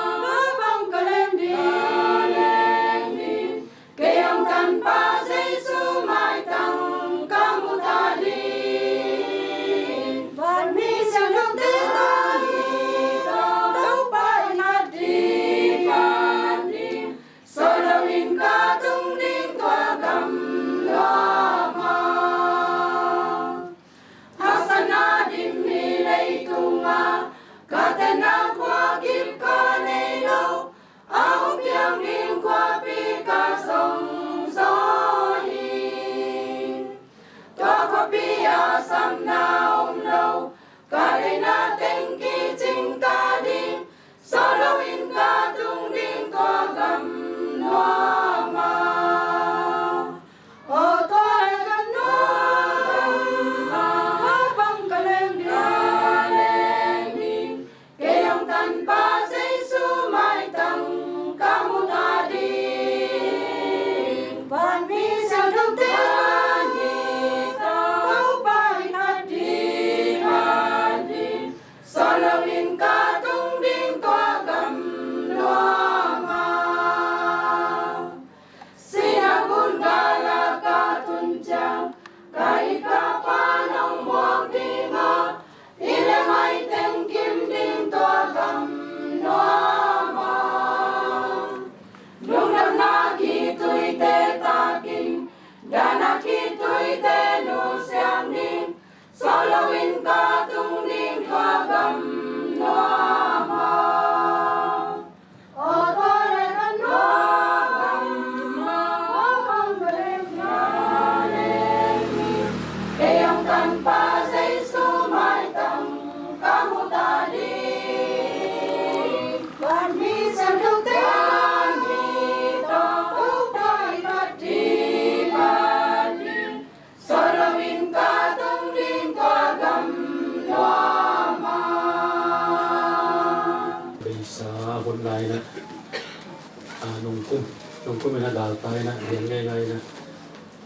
Kum in a galtai in a lian ngeingai in a,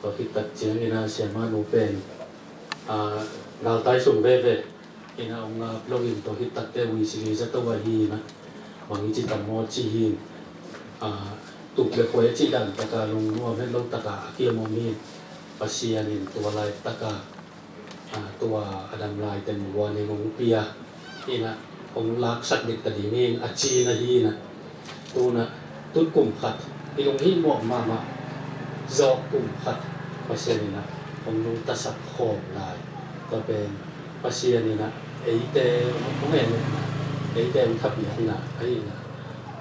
tua khit tak ciangin a Siamah nu pen a galtai sung veve in a hong ngap lo in, tua khit takteh week sili za to ahi in a, bang i ci tam maw ci hi in a, tuk le khuai a cih dan tak a lungnuam het lo tak a a kiam om hi in, Pasian in tua laitak a a, tua a dam lai teng warning hong pia in a, hong laksak dik ta ding hi in a ci in a hi in a, tu in a, tun kum khat i lunghimawh mahmah zawh kum khat Pasian in a hong nungtasak khawm lai. Tua pen Pasian in a eite hong en in a, eite hong thapiakna ahi in a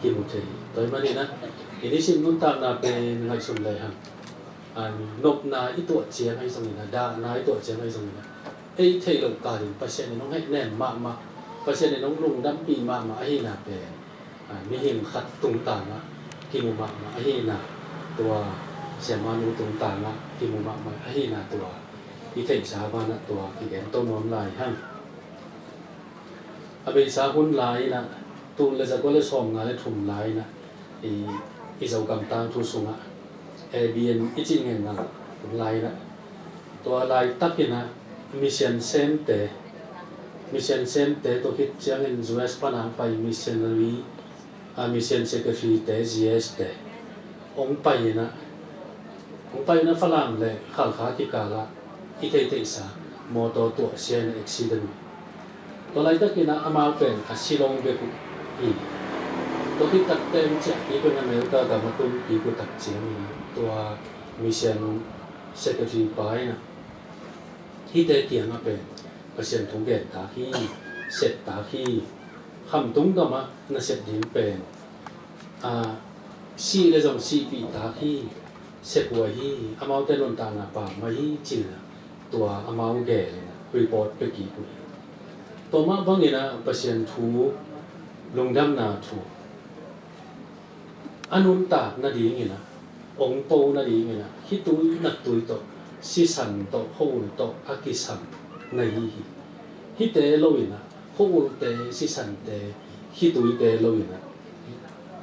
kimu thei hi. Tua ahih manin a i nisim nuntakna pen ngaihsun lehang, a, nopna i tuah ciang ahi zongin a, dahna i tuah ciang ahi zongin a, ei theih loh kalin Pasian in hong hehnem mahmah, Pasian in hong lungdampih mahmah ahihna pen, a, mihing khat tungtang ah kimu mahmah ahihna, tua Siamah nu tungtang ah kimu mahmah ahihna, tua i theihsa banah tua kigen to nuam lai hang. A beisa hun lai in a, tul le zakua le sawmnga le thum lai in a, i, i Zogam tangthu sungah A B N i cih ngen ngal hun lai in a, tua laitak in a mission semte, mission semte tua khit ciangin U S pan a hong pai missionary, a, mission secretary te, G S te hong pai in a, hong pai in a Falam le Khalkha kikal ah i theihtheihsa mawtaw tuahsia in a accident uh. Tua laitakin a amau pen a si lo bek uh hi. Tua khit takteh ciahpih pen America gam a tunpih uh tak ciangin a, tua mission secretary pa in a, hihte kiangah pen Pasian thu gen tak hi, sep tak hi, khamtung gam ah na sep ding pen, a, sih le zong sihpih tak hi, sep huai hi, amaute nuntakna pammaih hi ci in a, tua amau gel in a report pia kik uh hi. Tua mah bangin a Pasian thu, lungdamna thu a nuntak nadingin a, ong po nadingin a, khitui nattui tawh, sisan tawh, khua-ul tawh a kisam na hi hi. Hihte lo in a, khua-ulte, sisante, khituite lo in a,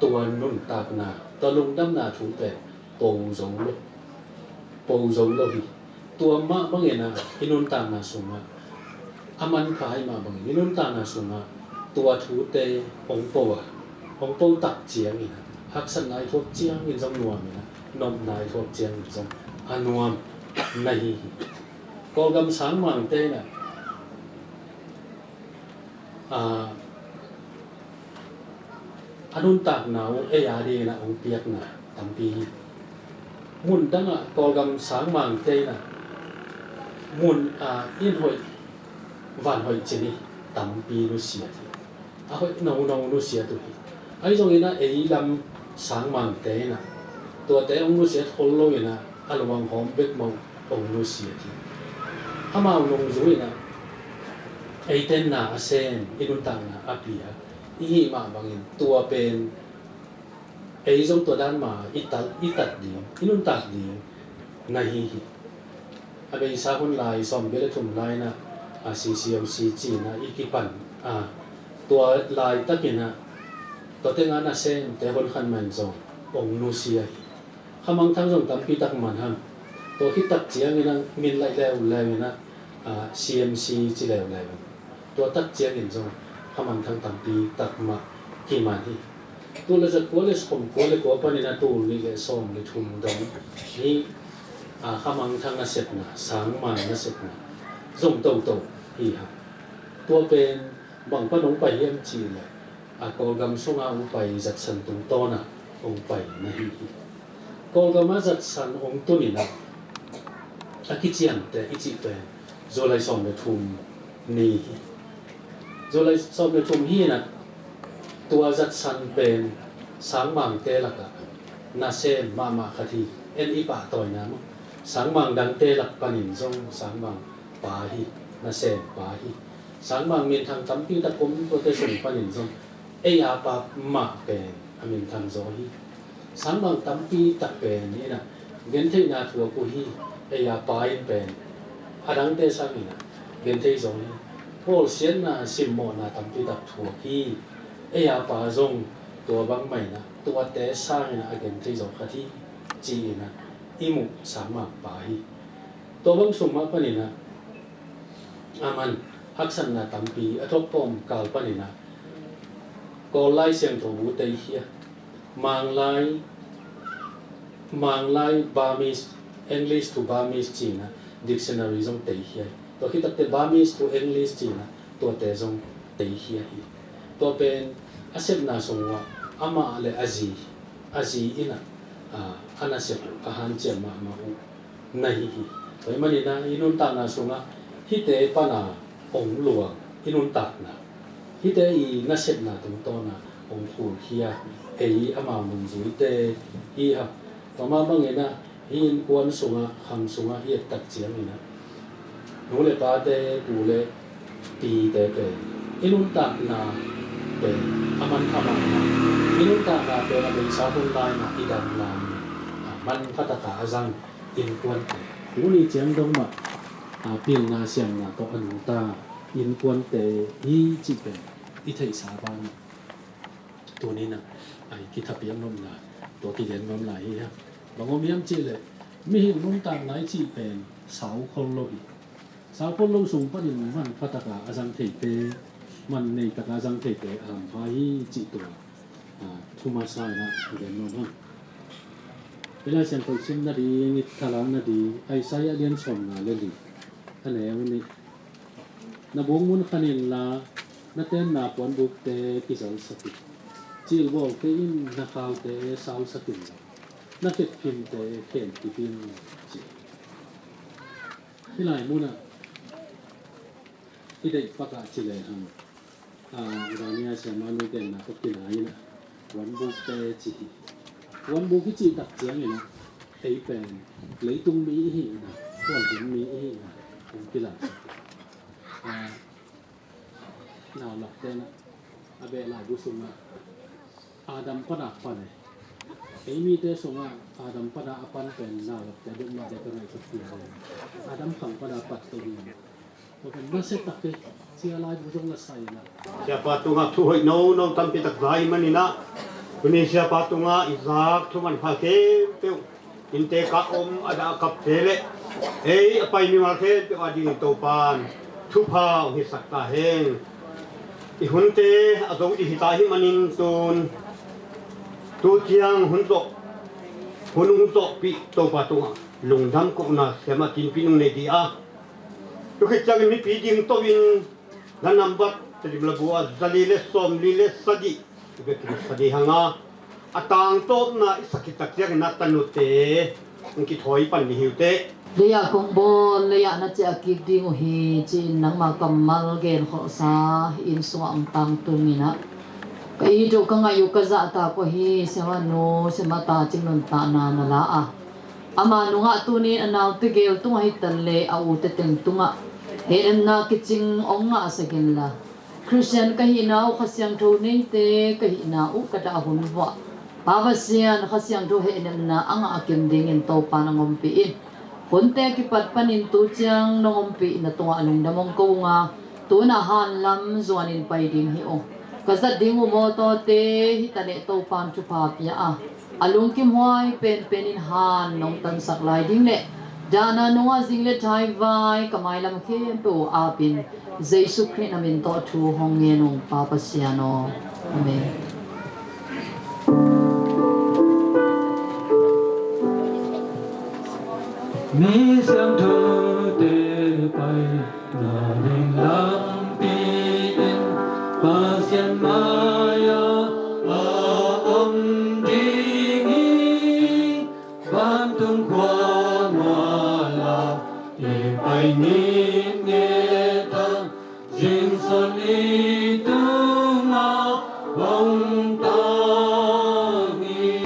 tua nuntakna, tua lungdamna thu pen po zo lo, po zo lo hi. Tua mah bangin a, i nuntakna sungah, a manpha ahih mah bangin i nuntakna sungah tua thute ong po a, ong po tak ciangin a, haksatna i thuak ciangin zong nuam in a, nopna i thuak ciangin zong a nuam na hi hi. Kawlgam sangmangte in a, a, a nuntakna uh ei a dingin a ong piakna tampi hi. Mun dangah Kawlgam sangmangte in a, mun, a, inn hoih van hoih cih hi, tampi nusiat hi. A hoih nono nusiat uh hi. Ahi zongin a ei lam sangmangte in a, tuate ong nusiat khol lo in a, a luanghawm bek mah ong nusiat hi. Amau nungzui in a, eite na a sem, i nuntakna a pia i hih mah bangin tua pen ei zong tua dan mah i tat, i tat ding, i nuntak ding na hi hi. A beisa hun lai, sawmgiat le thum lai in a, a, C C O C ci in a i kipan a, tua laitakin a, tua teng a nasemte hun khat mah in zong ong nusia hi. Khamangthang zong tampi tak man hang. Tua khit tak ciangin a min laih leuleu in a, a, C M C ci leuleu in. Tua tak ciangin zong khamangthang tampi tak mah kiman hi. Tul le zakua le sawmkua le kua panin a tul nih le sawm le thum dong hi, a, khamangthang nasepna, sangmang nasepna zom toto hi hang. Tua pen bang pan ong pai hiam cih leh, a, Kawlgam sunga ong pai zatsan tungtawn a ong pai na hi hi. Kawlgam a zatsan ong tun in a, a kiciamteh i cih pen July sawm le thum ni hi. July sawm le thum hi in a, tua zatsan pen sangmangte lakah nasem mahmah khat hi. En i pahtawina maw, sangmang dangte lak panin zong sangmang pa hi, nasem pa hi. Sangmang minthang tampi tak om tuate sung panin zong ei a pa mah pen a minthang zaw hi. Sangmang tampi tak pen in a, gentheihna thuak uh hi. Ei a pa in pen a dangte sangin a genthei zaw hi. Bawlsiatna, simmawhna tampi tak thuak hi. Ei a pa zong Tua bang mah in ah tuate sangin ah a gen thei zawh khat hi, ci-in ah i muh sang mah pa hi. Tua bang sung mah panin ah a man haksatna tampi a thuak pawm kal panin ah Kawl Lai Siangtho bu tei hi a, Manglai, Manglai Burmese, English to Burmese ci-in ah dictionary zong tei hi a hi. Tua khit takteh Burmese to English ci-in ah tuate zong tei hi a hi. Tua pen a sepna sung uh ah amah le a zi, a zi in ah, ah, a nasep uh, a hanciam mahmah uh na hi hi. Tua ahih manin ah i nuntakna sungah hihte pana hong luang i nuntakna, hihte i nasepna tungtawna hong khulkhia ei amau nungzuite hi a. Tua mah bangin ah hih innkuan sungah, khang sungah i et tak ciangin ah nu le pate, pu le pite pen i nuntakna pen a man a man a, i nuntakna pen a beisa hun lai-in ah i dam lai-in ah manpha taka a zang innkuante, tuni ciang dong mah a pilna siamna tawh a nungta innkuante hi cih pen i theihsa banah tuni-in ah a kithapiak nopna tua kigen nuam lai hi a. Bang om hiam cih leh mihing nuntakna i cih pen saukhol lo hi. Saukhol lo sung panin manpha taka a zang theite, man nei taka a zang theite a hampha hi cih tua, ah, thu masa-in ah gen nuam hang. I Lai Siangtho sim nading, i thalang nading, Isaiah lian sawmnga le li, a neu nih. Na buk mun khan inla, na tenna puanbukte kizalsak in. Cilbawlte in na khaute sausak inla, na khetphimte khen kip in, ci. Hih lai munah i deih pakah ci lehang, ah, Vania siamah nu genna tawh kinai-in ah puanbukte ci hi. Puanbuk i cih tak ciangin ah ei pen leitung mi i hihna, puanbuk mi i hihna hong kilangsak hi. Ah, naulakte in ah a behlai bu sungah Adam pana pan e. Ei mite sungah Adam pana a pan pen naulakte bek mah de ka ngaihsut hi. Adam khang pana pat to hi. Tua pen nasia tak e, sia lai bu zong la sai na. Siapa tungah thu hoih no no tampi tak za ahih manin ah, tuni siapa tungah i zak thu manpha khempeuh, innte ka om a dah a kapte le ei a pai mimal khempeuh adingin Topa'n thupha hong hisak ta hen. I hunte a zo ding hi ta ahih manin tun tu ciang hun zawh, hun hong zawhpih Topa tungah lungdam kohna siamah tinpih nung nei ding a, tu khit ciangin mipi ding to in na nambat Tedim labu ah zali le sawmli le sagih i bek in sa ding hang a, a tangtawpna i sak khit tak ciangin na tanute hong kithawi pan ding hi uh teh. Lei-ah kong bawl, lei-ah na ciah kik ding uh hi, ci-in nangma kammal genkholhsa inn sungah hong tangtung in ah, ka it uh, ka ngaih uh, ka zahtak uh hi. Siamah nu, siamah ta cing nuntakna na la a, ama nungah tuni-in a naute gel tungah hi ta leh a ute teng tungah hehnemna kicing hong ngahsak inla, Khristian ka hihna uh, Kha Siangtho neite ka hihna uh ka dah hun vuah Pa Pasian Kha Siangtho hehnemna a ngah kim dingin Topa'n hong ompih in, hunte kipat panin tu ciang nong ompihna tungah lungdam hong ko ung a, tu-in ah hanlam zuanin pai ding hi ung. Ka zat ding uh mawtawte hi ta leh Topa'n thupha pia a, a lungkimhuai penpen in han nong tansak lai ding le dahna nungah zing le thaivai ka mailam khempeuh uh apin, Jesu Khrih na min tawh thu hong ngen ung, Pa Pasian aw. Amen. Mi siangthote paina ding lampi in Pasian mai-ah a om ding hi. Vantung khua mual ah i pai ngitnget a, zingsang i tungah hong tang hi.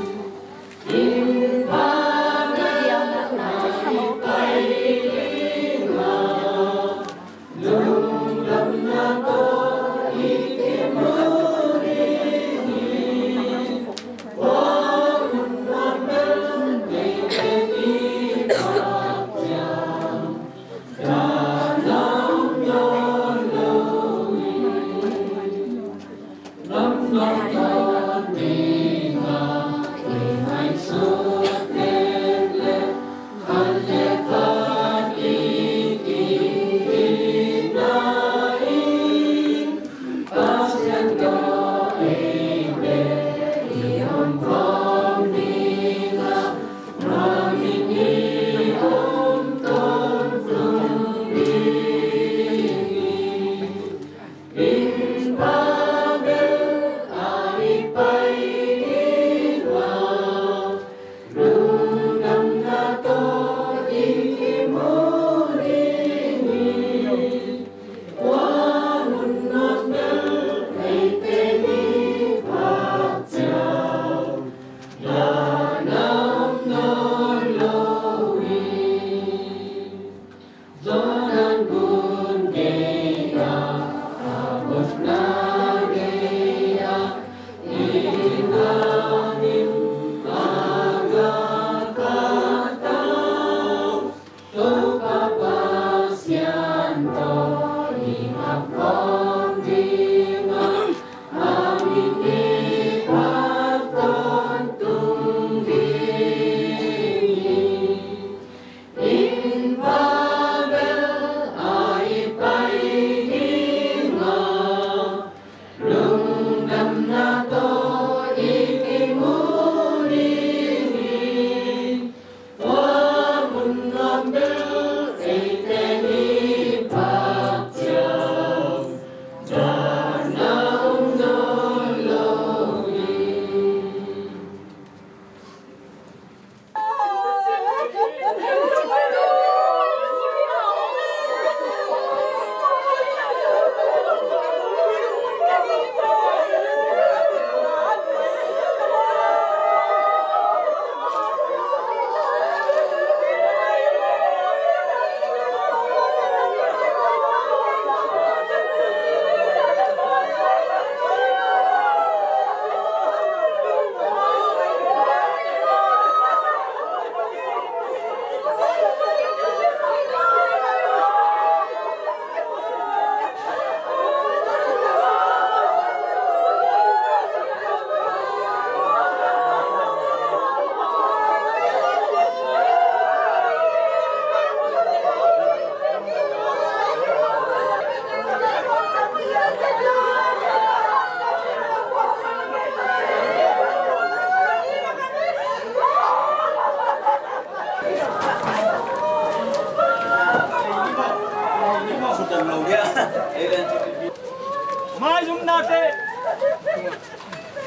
Maizumnate,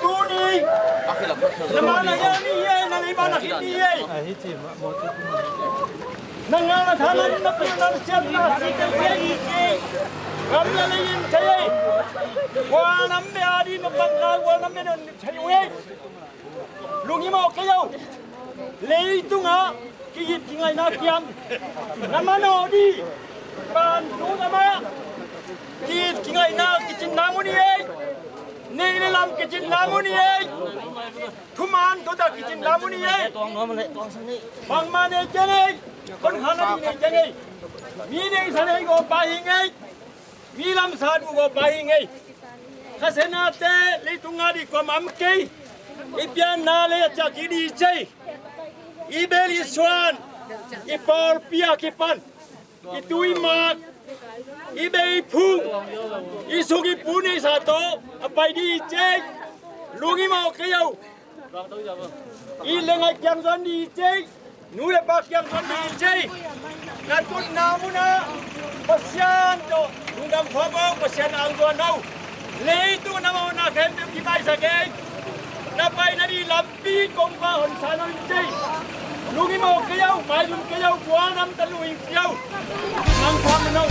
tuni na ma na hial ni ei, na lei ma na khit ni ei. Na ngah na tha na, na pil na siam na si te ei. Gam le lei in thei ei. Gualnam bia ding na patna gualnam bia na thei uh ei. Lunghimawh kei o. Leitungah ki-it kingaihna kiam na manawh ding. Vantung amah ki-it kingaihna kicinna mu ni ei. Neih le lam kicinna mu ni ei. Thuman thutak kicinna mu ni ei. Bangmah nei kei ei. Konkhat na ding nei kei ei. Mi neihsa nei gawp pa hi ing ei. Mi lamsa duh gawp pa hi ing ei. Khasia nate leitung a ding kuamah om kei. I pianna lei a ciah kik ding ci ei. I bel i suan, i pawlpi a kipan, i tu i mak, i bei i phung, i suk i pu neihsa tawh a pai ding ci ei. Lunghimawh kei o. It le ngaih kiang zuan ding ci ei. Nu le pa kiang zuan ding ci ei. Na tutna munah Pasian tawh lungdam khawm o, Pasian angzuan o. Leitung na mawhna khempeuh kimaisak ei. Na pai na ding lampi kongkhak honsa no in ci ei. Lunghimawh kei o, maizum kei o, gualnam tanu in ci ei. Nang khuam no.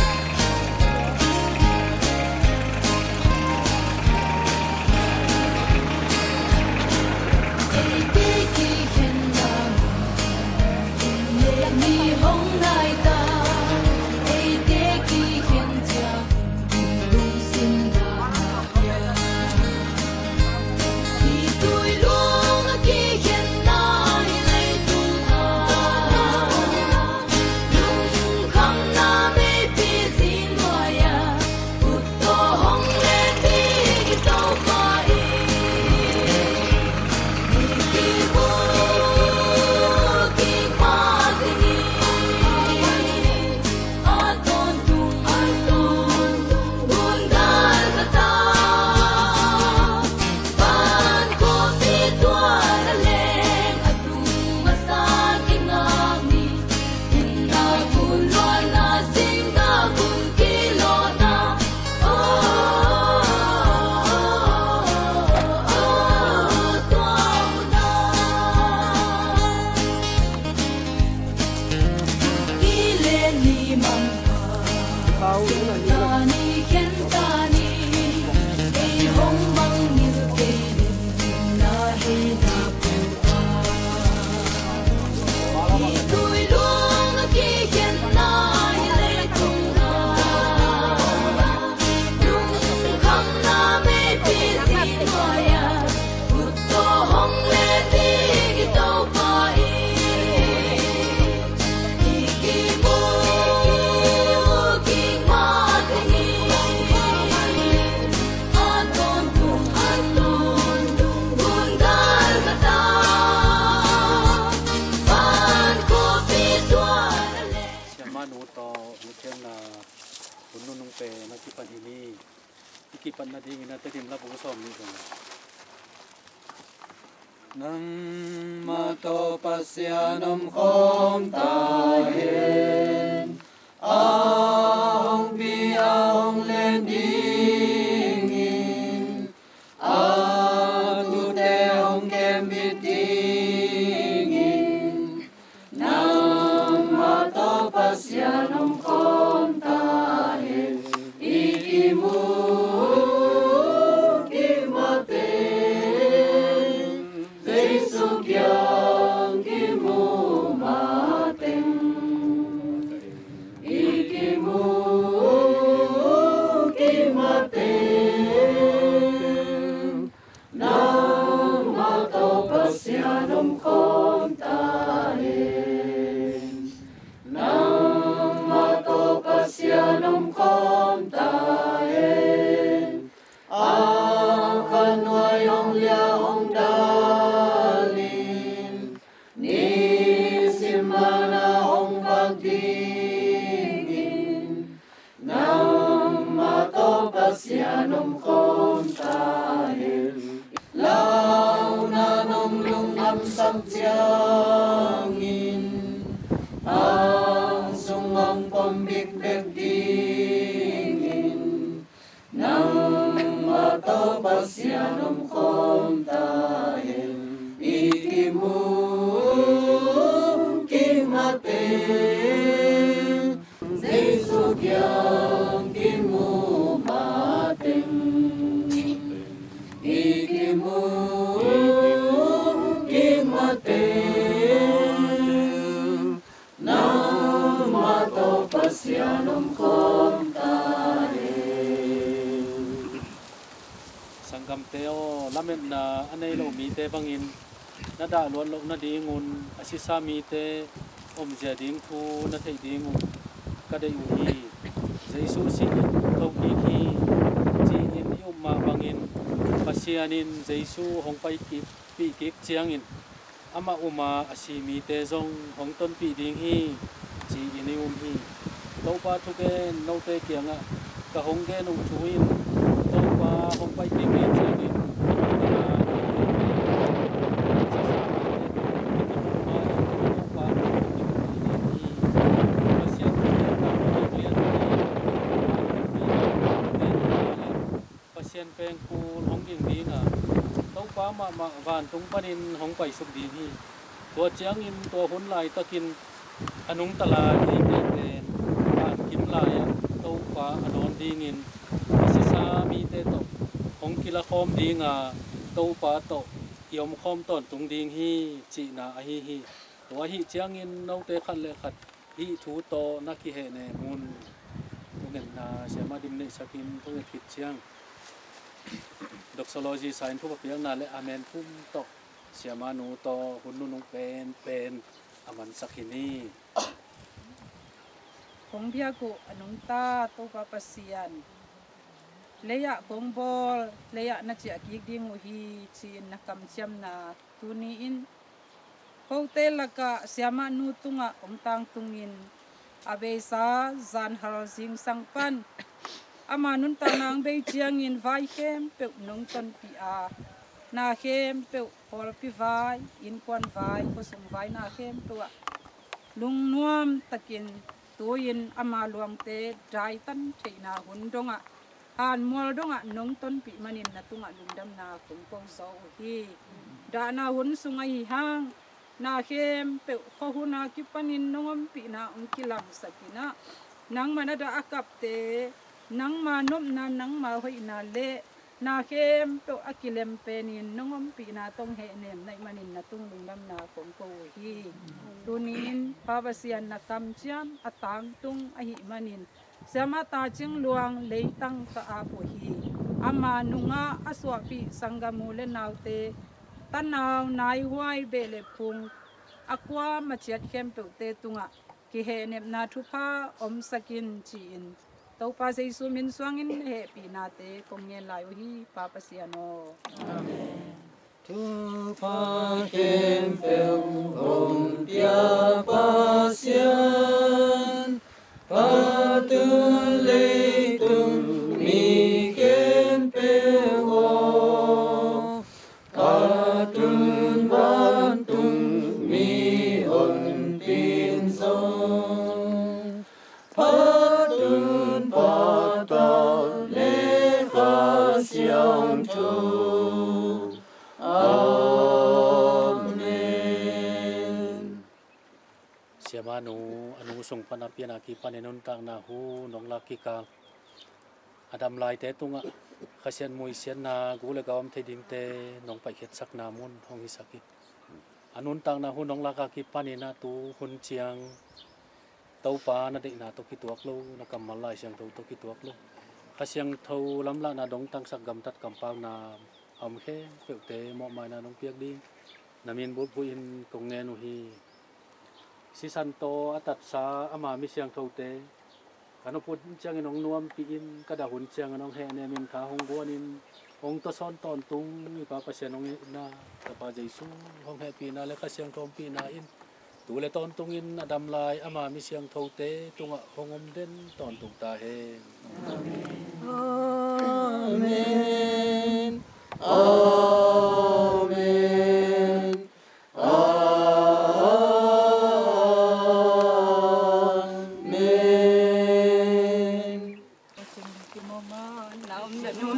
Siamah nu tawh lungkiatna hun nunung pen a kipan hi ni. I kipat nadingin a Tedim lap bung sawm nih dong. Nangmah tawh Pasian om khawm ta hen. A hong pi a hong len dingin, a tuute hong kembit dingin. Nangmah tawh Pasian om khawm ta hen. I kimu kik mah teng, Jesu kiang kimu mah teng. I kimu kik Pasian om khawm ta hen, i kimu kik mateng, Jesu kiang kimu mateng, i kimu kik mateng, nangmah tawh Pasian om khawm ta hen. Sanggamte aw, lametna a nei lo mite bangin na dah luat loh nadingun a sisa mite omzia ding thu na theih ding uh ka deih uh hi. Jesu si-in tho kik hi, ci-in i up mah bangin Pasian in Jesu hong paipih kik ciangin amah um a, a si mite zong hong tonpih ding hi, ci-in i um hi. Topa thugen note kiangah ka hong gen uh thu in Topa hong pai kik ciangin Pasian pengkul hong ging ding a, Topa mahmah vantung panin hong paisuk ding hi. Tua ciangin tua hun laitakin a nungta lai eite pen vankim lai-ah Topa a dawn dingin a sisa mite tawh hong kilakhawm ding a, Topa tawh i omkhawm tawntung ding hi, cihna ahi hi. Tua ahih ciangin note khat le khat hih thu tawh na kihehnem un. Thungetna siamah dim neihsakin thunget khit ciang doxology sa-in thupha piakna le amen pum tawh siamah nu tawh hun nunung penpen a mansak hi ni. Kong biak uh a nungta Topa Pasian, lei-ah kong bawl, lei-ah na ciah kik ding uh hi, ci-in na kamciamna tuni-in kote lakah siamah nu tungah hong tangtungin a beisa zanhal zingsang pan ama nuntakna hong bei ciangin vai khempeuh nong tonpih a, na khempeuh pawlpi vai, innkuan vai, khuasung vai, na khempeuh ah lungnuam takin tu-in ama luangte daitan theihna hun dongah, hanmual dongah nong tonpih manin na tungah lungdamna kong ko zaw uh hi. Dahna hun sung ahi hang na khempeuh khuahun a kipanin nong ompihna hong kilangsak in ah, nangma na dah a kapte, nangma nopna, nangma hoihna le na khempeuh a kilem penin nong ompihna tawh hong hehnem na hih manin na tung lungdamna kong ko uh hi. Tuni-in Pa Pasian na kamciam a tangtung ahih manin siamah ta Cing Luang leitang ka ap uh hi. Ama nungah a suahpih sanggam u le naute, tanau, naihuai, beh le phung, a kuam a ciat khempeuhte tungah kihehnepna thupha omsak in, ci-in Topa Jesu min suangin na hehpihnate kong ngen lai uh hi, Pa Pasian aw. Amen. Thupha khempeuh hong pia Pasian, phatun leitung mi khempeuh aw, phatun vantung mi honpin zong, phatun Pa, Tapa le Kha Siangtho. Amen. Siamah nu, a nu sung pan a pian a kipanin nuntakna hu nong lak kik a, a dam laite tungah Kha Siangtho muhsiatna, gu le gau om thei dingte nong paikhiatsakna mun hong hisak hi. A nuntakna hu nong lak a kipanin a tu hun ciang Topa na deihna tawh kituak lo, na kammal Lai Siangtho tawh kituak lo, Kha Siangtho lamlahna dongtangsak gamtat kampauna a om khempeuhte mawhmaina nong piak ding na min bulphuhin kong ngen uh hi. Sisan tawh a tatsa ama mi siangthote ka nop hun ciangin hong nuampihin, ka dah hun ciangin hong hehnemin, tha hong guanin hong tawsawn tawntung i Pa Pasian hong itna, Tapa Jesu hong hehpihna le Kha Siangtho ompihna in tu le tawntungin a dam lai ama mi siangthote tungah hong om den tawntung ta hen. Amen. Amen. Amen. Kim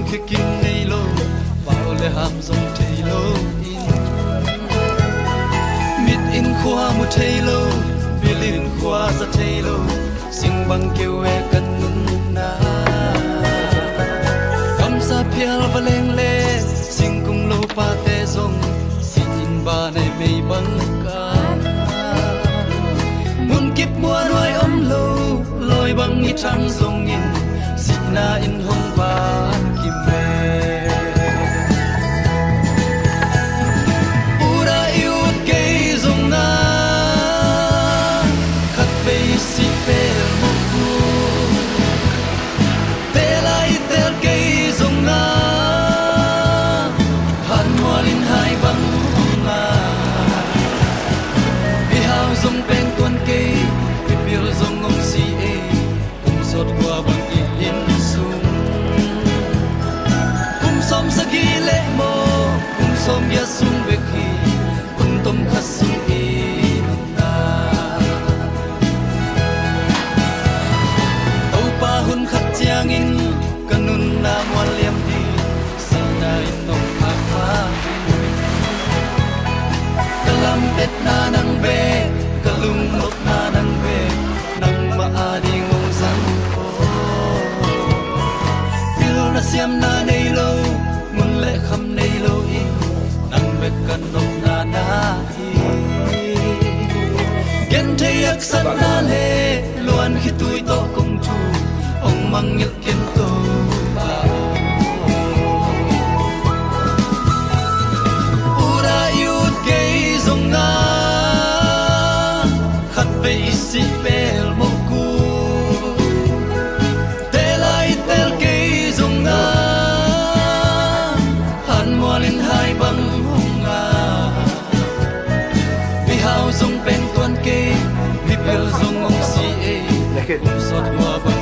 khia kim nei lo, pau le ham zong thei lo in, mit in khua mu thei lo, bil in khua za thei lo, sing bang keu e kan nunna. Kamsa phial va leng le, singkung lo pate zong, sih in ba nei mei bang ka. Munkip muanuai om lo, lawi bang i thang zongin, sihna in hong ban kim e. Ut a i ut kei zong a, khatvei sih pel mawk uh. Tel a i tel kei zong a, hanmual in hai bang hong a. Mihau zong peng tuan kei, mipil zong hong si e. Kum sawt hua bang i inn sung, kum sawm sagih leh maw, kum sawm giat sung bek hi. Kum tom khat sung i nunna. Topa hun khat ciangin ka nunna mual liam ding, sihna in nong phakphak in. Ka lampetna nang bek, ka lungnopna nang bek, nangmah ading hong zang ko. Pilna siamna nei lo, mun le kham nei lo in, nang bek ka nopna na hi. Genthei haksatna le luan khitui tawh kong thu, hong mangngilh ken Topa. Ut a i ut kei zong a, khatvei i sih pel mawk uh. Tel a i tel kei zong a, hanmual in hai bang hong a. Mihau zong peng tuan kei, mipil zong hong si e. Kum sawt hua bang